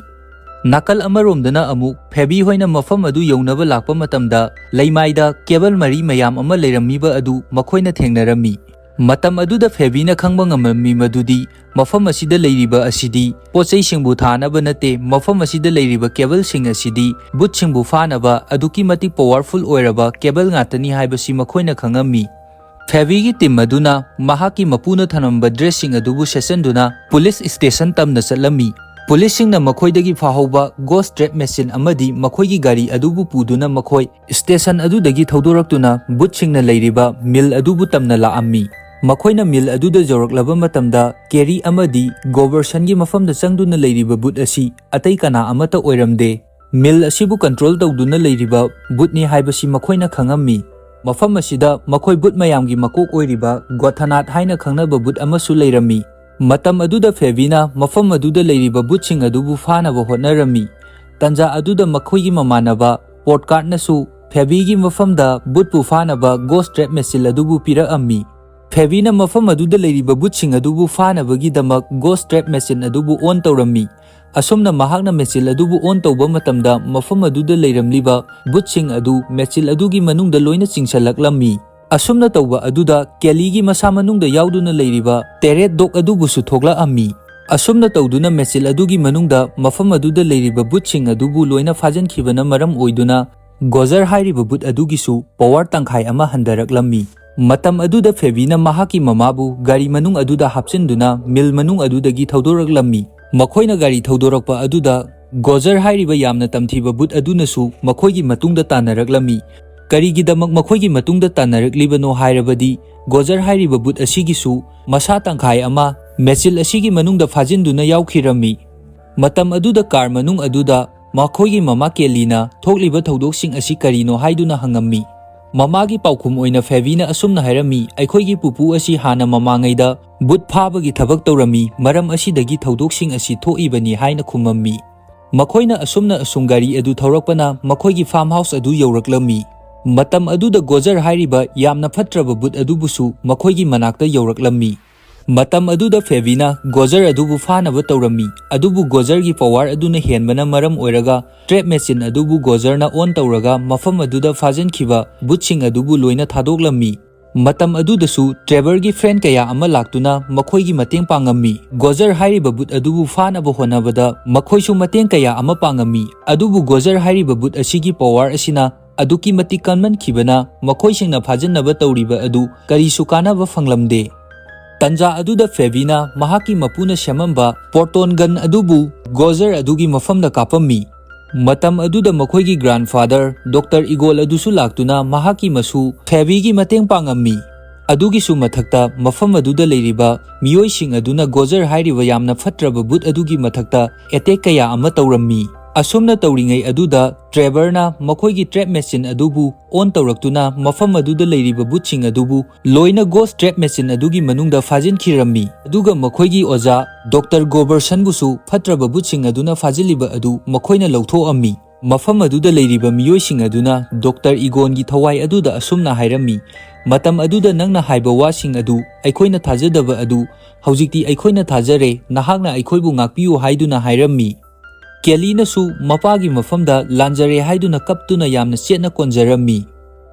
ꯅꯥꯀꯜ ꯑꯃꯔꯣꯝꯗꯅ ꯑꯃꯨꯛ ꯐꯦꯕꯤ ꯍꯣꯏꯅ ꯃꯐꯝ ꯑꯗꯨ ꯌꯧꯅꯕ ꯂꯥꯛꯄ ꯃꯇꯝꯗ ꯂꯩꯃꯥꯏꯗ ꯀꯦꯕꯜ ꯃꯔꯤ ꯃꯌꯥꯝ ꯑꯃ ꯂꯩꯔꯝꯃꯤꯕ ꯑꯗꯨ ꯃꯈꯣꯏꯅ ꯊꯦꯡꯅꯔꯝꯃꯤ꯫ ꯃꯇꯝ ꯑꯗꯨꯗ ꯐꯦꯕꯤꯅ ꯈꯪꯕ ꯉꯝꯂꯝꯃꯤ ꯃꯗꯨꯗꯤ ꯃꯐꯝ ꯑꯁꯤꯗ ꯂꯩꯔꯤꯕ ꯑꯁꯤꯗꯤ ꯄꯣꯠ ꯆꯩꯁꯤꯡꯕꯨ ꯊꯥꯅꯕ ꯅꯠꯇꯦ, ꯃꯐꯝ ꯑꯁꯤꯗ ꯂꯩꯔꯤꯕ ꯀꯦꯕꯜꯁꯤꯡ ꯑꯁꯤꯗꯤ ꯚꯨꯠꯁꯤꯡꯕꯨ ꯐꯥꯅꯕ ꯑꯗꯨꯛꯀꯤ ꯃꯇꯤꯛ ꯄꯋꯥꯔꯐꯨꯜ ꯑꯣꯏꯔꯕ ꯀꯦꯕꯜ ꯉꯥꯛꯇꯅꯤ ꯍꯥꯏꯕꯁꯤ ꯃꯈꯣꯏꯅ ꯈꯪꯉꯝꯃꯤ꯫ ꯐꯦꯕꯤꯒꯤ ꯇꯤꯝ ꯑꯗꯨꯅ ꯃꯍꯥꯛꯀꯤ ꯃꯄꯨꯅ ꯊꯝꯂꯝꯕ ꯗ꯭ꯔꯦꯁꯁꯤꯡ ꯑꯗꯨꯕꯨ ꯁꯦꯠꯆꯟꯗꯨꯅ ꯄꯨꯂꯤꯁ ꯁ꯭ꯇꯦꯁꯟ ꯇꯝꯅ ꯆꯠꯂꯝꯃꯤ꯫ ꯄꯨꯂꯤꯁꯁꯤꯡꯅ ꯃꯈꯣꯏꯗꯒꯤ ꯐꯥꯍꯧꯕ ꯒꯣꯁ ꯇ꯭ꯔꯦꯞ ꯃꯦꯆꯤꯟ ꯑꯃꯗꯤ ꯃꯈꯣꯏꯒꯤ ꯒꯥꯔꯤ ꯑꯗꯨꯕꯨ ꯄꯨꯗꯨꯅ ꯃꯈꯣꯏ ꯁ꯭ꯇꯦꯁꯟ ꯑꯗꯨꯗꯒꯤ ꯊꯧꯗꯣꯔꯛꯇꯨꯅ ꯚꯨꯠꯁꯤꯡꯅ ꯂꯩꯔꯤꯕ ꯃꯤꯜ ꯑꯗꯨꯕꯨ ꯇꯝꯅ ꯂꯥꯛꯑꯝꯃꯤ꯫ ꯃꯈꯣꯏꯅ ꯃꯤꯜ ꯑꯗꯨꯗ ꯌꯧꯔꯛꯂꯕ ꯃꯇꯝꯗ ꯀꯦꯔꯤ ꯑꯃꯗꯤ ꯒꯣꯕꯔꯁꯟꯒꯤ ꯃꯐꯝꯗ ꯆꯪꯗꯨꯅ ꯂꯩꯔꯤꯕ ꯚꯨꯠ ꯑꯁꯤ ꯑꯇꯩ ꯀꯅꯥ ꯑꯃꯠꯇ ꯑꯣꯏꯔꯝꯗꯦ꯫ ꯃꯤꯜ ꯑꯁꯤꯕꯨ ꯀꯟꯇ꯭ꯔꯣꯜ ꯇꯧꯗꯨꯅ ꯂꯩꯔꯤꯕ ꯚꯨꯠꯅꯤ ꯍꯥꯏꯕꯁꯤ ꯃꯈꯣꯏꯅ ꯈꯪꯉꯝꯃꯤ꯫ ꯃꯐꯝ ꯑꯁꯤꯗ ꯃꯈꯣꯏ ꯚꯨꯠ ꯃꯌꯥꯝꯒꯤ ꯃꯀꯣꯛ ꯑꯣꯏꯔꯤꯕ ꯒꯣꯊꯥꯅꯥꯠ ꯍꯥꯏꯅ ꯈꯪꯅꯕ ꯚꯨꯠ ꯑꯃꯁꯨ ꯂꯩꯔꯝꯃꯤ꯫ ꯃꯇꯝ ꯑꯗꯨꯗ ꯐꯦꯕꯤꯅ ꯃꯐꯝ ꯑꯗꯨꯗ ꯂꯩꯔꯤꯕ ꯚꯨꯠꯁꯤꯡ ꯑꯗꯨꯕꯨ ꯐꯥꯅꯕ ꯍꯣꯠꯅꯔꯝꯃꯤ꯫ ꯇꯟꯖꯥ ꯑꯗꯨꯗ ꯃꯈꯣꯏꯒꯤ ꯃꯃꯥꯟꯅꯕ ꯄꯣꯠꯀꯥꯔꯠꯅꯁꯨ ꯐꯦꯕꯤꯒꯤ ꯃꯐꯝꯗ ꯚꯨꯠꯄꯨ ꯐꯥꯅꯕ ꯒꯣꯁ ꯇ꯭ꯔꯦꯞ ꯃꯦꯆꯤꯟ ꯑꯗꯨꯕꯨ ꯄꯤꯔꯛꯑꯝꯃꯤ꯫ ꯐꯦꯕꯤꯅ ꯃꯐꯝ ꯑꯗꯨꯗ ꯂꯩꯔꯤꯕ ꯚꯨꯠꯁꯤꯡ ꯑꯗꯨꯕꯨ ꯐꯥꯅꯕꯒꯤꯗꯃꯛ ꯒꯣꯁ ꯇ꯭ꯔꯦꯞ ꯃꯦꯆꯤꯟ ꯑꯗꯨꯕꯨ ꯑꯣꯟ ꯇꯧꯔꯝꯃꯤ꯫ ꯑꯁꯨꯝꯅ ꯃꯍꯥꯛꯅ ꯃꯦꯆꯤꯟ ꯑꯗꯨꯕꯨ ꯑꯣꯟ ꯇꯧꯕ ꯃꯇꯝꯗ ꯃꯐꯝ ꯑꯗꯨꯗ ꯂꯩꯔꯝꯂꯤꯕ ꯚꯨꯠꯁꯤꯡ ꯑꯗꯨ ꯃꯦꯆꯤꯟ ꯑꯗꯨꯒꯤ ꯃꯅꯨꯡꯗ ꯂꯣꯏꯅ ꯆꯤꯡꯁꯤꯜꯂꯛꯂꯝꯃꯤ꯫ ꯑꯁꯨꯝꯅ ꯇꯧꯕ ꯑꯗꯨꯗ ꯀꯦꯂꯤꯒꯤ ꯃꯁꯥ ꯃꯅꯨꯡꯗ ꯌꯥꯎꯗꯨꯅ ꯂꯩꯔꯤꯕ ꯇꯦꯔꯦꯠ ꯗꯣꯛ ꯑꯗꯨꯕꯨꯁꯨ ꯊꯣꯛꯂꯛꯑꯝꯃꯤ꯫ ꯑꯁꯨꯝꯅ ꯇꯧꯗꯨꯅ ꯃꯦꯆꯤꯟ ꯑꯗꯨꯒꯤ ꯃꯅꯨꯡꯗ ꯃꯐꯝ ꯑꯗꯨꯗ ꯂꯩꯔꯤꯕ ꯚꯨꯠꯁꯤꯡ ꯑꯗꯨꯕꯨ ꯂꯣꯏꯅ ꯐꯥꯖꯤꯟꯈꯤꯕꯅ ꯃꯔꯝ ꯑꯣꯏꯗꯨꯅ ꯒꯣꯖꯔ ꯍꯥꯏꯔꯤꯕ ꯚꯨꯠ ꯑꯗꯨꯒꯤꯁꯨ ꯄꯋꯥꯔ ꯇꯪꯈꯥꯏ ꯑꯃ ꯍꯟꯊꯔꯛꯂꯝꯃꯤ꯫ ꯃꯇꯝ ꯑꯗꯨꯗ ꯐꯦꯕꯤꯅ ꯃꯍꯥꯛꯀꯤ ꯃꯃꯥꯕꯨ ꯒꯥꯔꯤ ꯃꯅꯨꯡ ꯑꯗꯨꯗ ꯍꯥꯞꯆꯤꯟꯗꯨꯅ ꯃꯤꯜ ꯃꯅꯨꯡ ꯑꯗꯨꯗꯒꯤ ꯊꯧꯗꯣꯔꯛꯂꯝꯃꯤ꯫ ꯃꯈꯣꯏꯅ ꯒꯥꯔꯤ ꯊꯧꯗꯣꯔꯛꯄ ꯑꯗꯨꯗ ꯒꯣꯖꯔ ꯍꯥꯏꯔꯤꯕ ꯌꯥꯝꯅ ꯇꯝꯊꯤꯕ ꯕꯨꯠ ꯑꯗꯨꯅꯁꯨ ꯃꯈꯣꯏꯒꯤ ꯃꯇꯨꯡꯗ ꯇꯥꯟꯅꯔꯛꯂꯝꯃꯤ꯫ ꯀꯔꯤꯒꯤꯗꯃꯛ ꯃꯈꯣꯏꯒꯤ ꯃꯇꯨꯡꯗ ꯇꯥꯟꯅꯔꯛꯂꯤꯕꯅꯣ ꯍꯥꯏꯔꯕꯗꯤ, ꯒꯣꯖꯔ ꯍꯥꯏꯔꯤꯕ ꯕꯨꯠ ꯑꯁꯤꯒꯤꯁꯨ ꯃꯁꯥ ꯇꯪꯈꯥꯏ ꯑꯃ ꯃꯦꯆꯤꯜ ꯑꯁꯤꯒꯤ ꯃꯅꯨꯡꯗ ꯐꯥꯖꯤꯟꯗꯨꯅ ꯌꯥꯎꯈꯤꯔꯝꯃꯤ꯫ ꯃꯇꯝ ꯑꯗꯨꯗ ꯀꯥꯔ ꯃꯅꯨꯡ ꯑꯗꯨꯗ ꯃꯈꯣꯏꯒꯤ ꯃꯃꯥ ꯀꯦꯂꯤꯅ ꯊꯣꯛꯂꯤꯕ ꯊꯧꯗꯣꯛꯁꯤꯡ ꯑꯁꯤ ꯀꯔꯤꯅꯣ ꯍꯥꯏꯗꯨꯅ ꯍꯪꯉꯝꯃꯤ꯫ ꯃꯃꯥꯒꯤ ꯄꯥꯎꯈꯨꯝ ꯑꯣꯏꯅ ꯐꯦꯕꯤꯅ ꯑꯁꯨꯝꯅ ꯍꯥꯏꯔꯝꯃꯤ, "ꯑꯩꯈꯣꯏꯒꯤ ꯄꯨꯄꯨ ꯑꯁꯤ ꯍꯥꯟꯅ ꯃꯃꯥꯡꯉꯩꯗ ꯕꯨꯠ ꯐꯥꯕꯒꯤ ꯊꯕꯛ ꯇꯧꯔꯝꯃꯤ, ꯃꯔꯝ ꯑꯁꯤꯗꯒꯤ ꯊꯧꯗꯣꯛꯁꯤꯡ ꯑꯁꯤ ꯊꯣꯛꯏꯕꯅꯤ" ꯍꯥꯏꯅ ꯈꯨꯝꯃꯝꯃꯤ꯫ ꯃꯈꯣꯏꯅ ꯑꯁꯨꯝꯅ ꯑꯁꯨꯝ ꯒꯥꯔꯤ ꯑꯗꯨ ꯊꯧꯔꯛꯄꯅ ꯃꯈꯣꯏꯒꯤ ꯐꯥꯔꯝ ꯍꯥꯎꯁ ꯑꯗꯨ ꯌꯧꯔꯛꯂꯝꯃꯤ꯫ ꯃꯇꯝ ꯑꯗꯨꯗ ꯒꯣꯖꯔ ꯍꯥꯏꯔꯤꯕ ꯌꯥꯝꯅ ꯐꯠꯇ꯭ꯔꯕ ꯕꯨꯠ ꯑꯗꯨꯕꯨꯁꯨ ꯃꯈꯣꯏꯒꯤ ꯃꯅꯥꯛꯇ ꯌꯧꯔꯛꯂꯝꯃꯤ꯫ ꯃꯇꯝ ꯑꯗꯨꯗ ꯐꯦꯕꯤꯅ ꯒꯣꯖꯔ ꯑꯗꯨꯕꯨ ꯐꯥꯅꯕ ꯇꯧꯔꯝꯃꯤ, ꯑꯗꯨꯕꯨ ꯒꯣꯖꯔꯒꯤ ꯄꯋꯥꯔ ꯑꯗꯨꯅ ꯍꯦꯟꯕꯅ ꯃꯔꯝ ꯑꯣꯏꯔꯒ ꯇ꯭ꯔꯦꯞ ꯃꯦꯆꯤꯟ ꯑꯗꯨꯕꯨ ꯒꯣꯖꯔꯅ ꯑꯣꯟ ꯇꯧꯔꯒ ꯃꯐꯝ ꯑꯗꯨꯗ ꯐꯥꯖꯤꯟꯈꯤꯕ ꯕꯨꯠꯁꯤꯡ ꯑꯗꯨꯕꯨ ꯂꯣꯏꯅ ꯊꯥꯗꯣꯛꯂꯝꯃꯤ꯫ ꯃꯇꯝ ꯑꯗꯨꯗꯁꯨ ꯇ꯭ꯔꯦꯚꯔꯒꯤ ꯐ꯭ꯔꯦꯟ ꯀꯌꯥ ꯑꯃ ꯂꯥꯛꯇꯨꯅ ꯃꯈꯣꯏꯒꯤ ꯃꯇꯦꯡ ꯄꯥꯡꯉꯝꯃꯤ꯫ ꯒꯣꯖꯔ ꯍꯥꯏꯔꯤꯕ ꯕꯨꯠ ꯑꯗꯨꯕꯨ ꯐꯥꯅꯕ ꯍꯣꯠꯅꯕꯗ ꯃꯈꯣꯏꯁꯨ ꯃꯇꯦꯡ ꯀꯌꯥ ꯑꯃ ꯄꯥꯡꯉꯝꯃꯤ, ꯑꯗꯨꯕꯨ ꯒꯣꯖꯔ ꯍꯥꯏꯔꯤꯕ ꯕꯨꯠ ꯑꯁꯤꯒꯤ ꯄꯋꯥꯔ ꯑꯁꯤꯅ ꯑꯗꯨꯛꯀꯤ ꯃꯇꯤꯛ ꯀꯟꯃꯟꯈꯤꯕꯅ ꯃꯈꯣꯏꯁꯤꯡꯅ ꯐꯥꯖꯤꯟꯅꯕ ꯇꯧꯔꯤꯕ ꯑꯗꯨ ꯀꯔꯤꯁꯨ ꯀꯥꯟꯅꯕ ꯐꯪꯂꯝꯗꯦ꯫ ꯇꯟꯖꯥ ꯑꯗꯨꯗ ꯐꯦꯕꯤꯅ ꯃꯍꯥꯛꯀꯤ ꯃꯄꯨꯅ ꯁꯦꯝꯃꯝꯕ ꯄꯣꯔꯇꯣꯟ ꯒꯟ ꯑꯗꯨꯕꯨ ꯒꯣꯖꯔ ꯑꯗꯨꯒꯤ ꯃꯐꯝꯗ ꯀꯥꯞꯄꯝꯃꯤ꯫ ꯃꯇꯝ ꯑꯗꯨꯗ ꯃꯈꯣꯏꯒꯤ ꯒ꯭ꯔꯥꯟꯐꯥꯗꯔ ꯗꯣꯛꯇꯔ ꯏꯒꯣꯜ ꯑꯗꯨꯁꯨ ꯂꯥꯛꯇꯨꯅ ꯃꯍꯥꯛꯀꯤ ꯃꯁꯨ ꯐꯦꯕꯤꯒꯤ ꯃꯇꯦꯡ ꯄꯥꯡꯉꯝꯃꯤ꯫ ꯑꯗꯨꯒꯤꯁꯨ ꯃꯊꯛꯇ ꯃꯐꯝ ꯑꯗꯨꯗ ꯂꯩꯔꯤꯕ ꯃꯤꯑꯣꯏꯁꯤꯡ ꯑꯗꯨꯅ ꯒꯣꯖꯔ ꯍꯥꯏꯔꯤꯕ ꯌꯥꯝꯅ ꯐꯠꯇ꯭ꯔꯕ ꯕꯨꯠ ꯑꯗꯨꯒꯤ ꯃꯊꯛꯇ ꯑꯦꯇꯦꯛ ꯀꯌꯥ ꯑꯃ ꯇꯧꯔꯝꯃꯤ꯫ ꯑꯁꯨꯝꯅ ꯇꯧꯔꯤꯉꯩ ꯑꯗꯨꯗ ꯇ꯭ꯔꯦꯚꯔꯅ ꯃꯈꯣꯏꯒꯤ ꯇ꯭ꯔꯦꯞ ꯃꯦꯆꯤꯟ ꯑꯗꯨꯕꯨ ꯑꯣꯟ ꯇꯧꯔꯛꯇꯨꯅ ꯃꯐꯝ ꯑꯗꯨꯗ ꯂꯩꯔꯤꯕ ꯕꯨꯠꯁꯤꯡ ꯑꯗꯨꯕꯨ ꯂꯣꯏꯅ ꯒꯣꯁ ꯇ꯭ꯔꯦꯞ ꯃꯦꯆꯤꯟ ꯑꯗꯨꯒꯤ ꯃꯅꯨꯡꯗ ꯐꯥꯖꯤꯟꯈꯤꯔꯝꯃꯤ꯫ ꯑꯗꯨꯒ ꯃꯈꯣꯏꯒꯤ ꯑꯣꯖꯥ ꯗꯣꯛꯇꯔ ꯒꯣꯕꯔꯁꯟꯕꯨꯁꯨ ꯐꯠꯇ꯭ꯔꯕ ꯕꯨꯠꯁꯤꯡ ꯑꯗꯨꯅ ꯐꯥꯖꯤꯜꯂꯤꯕ ꯑꯗꯨ ꯃꯈꯣꯏꯅ ꯂꯧꯊꯣꯛꯑꯝꯃꯤ꯫ ꯃꯐꯝ ꯑꯗꯨꯗ ꯂꯩꯔꯤꯕ ꯃꯤꯑꯣꯏꯁꯤꯡ ꯑꯗꯨꯅ ꯗꯣꯛꯇꯔ ꯏꯒꯣꯟꯒꯤ ꯊꯋꯥꯏ ꯑꯗꯨꯗ ꯑꯁꯨꯝꯅ ꯍꯥꯏꯔꯝꯃꯤ, "ꯃꯇꯝ ꯑꯗꯨꯗ ꯅꯪꯅ ꯍꯥꯏꯕ ꯋꯥꯁꯤꯡ ꯑꯗꯨ ꯑꯩꯈꯣꯏꯅ ꯊꯥꯖꯗꯕ ꯑꯗꯨ ꯍꯧꯖꯤꯛꯇꯤ ꯑꯩꯈꯣꯏꯅ ꯊꯥꯖꯔꯦ, ꯅꯍꯥꯛꯅ ꯑꯩꯈꯣꯏꯕꯨ ꯉꯥꯛꯄꯤꯌꯨ" ꯍꯥꯏꯗꯨꯅ ꯍꯥꯏꯔꯝꯃꯤ꯫ ꯀꯦꯂꯤꯅꯁꯨ ꯃꯄꯥꯒꯤ ꯃꯐꯝꯗ ꯂꯥꯟꯖꯔꯦ ꯍꯥꯏꯗꯨꯅ ꯀꯞꯇꯨꯅ ꯌꯥꯝꯅ ꯆꯦꯠꯅ ꯀꯣꯟꯖꯔꯝꯃꯤ꯫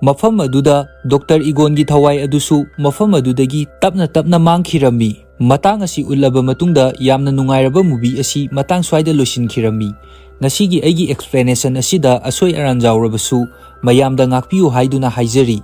ꯃꯐꯝ ꯑꯗꯨꯗ ꯗꯣꯛꯇꯔ ꯏꯒꯣꯟꯒꯤ ꯊꯋꯥꯏ ꯑꯗꯨꯁꯨ ꯃꯐꯝ ꯑꯗꯨꯗꯒꯤ ꯇꯞꯅ ꯇꯞꯅ ꯃꯥꯡꯈꯤꯔꯝꯃꯤ꯫ ꯃꯇꯥꯡ ꯑꯁꯤ ꯎꯠꯂꯕ ꯃꯇꯨꯡꯗ ꯌꯥꯝꯅ ꯅꯨꯡꯉꯥꯏꯔꯕ movie ꯑꯁꯤ ꯃꯇꯥꯡ ꯁ꯭ꯋꯥꯏꯗ ꯂꯣꯏꯁꯤꯟꯈꯤꯔꯝꯃꯤ꯫ ꯉꯁꯤꯒꯤ ꯑꯩꯒꯤ explanation ꯑꯁꯤꯗ ꯑꯁꯣꯏ ꯑꯔꯥꯟ ꯌꯥꯎꯔꯕꯁꯨ ꯃꯌꯥꯝꯗ ꯉꯥꯛꯄꯤꯌꯨ ꯍꯥꯏꯗꯨꯅ ꯍꯥꯏꯖꯔꯤ꯫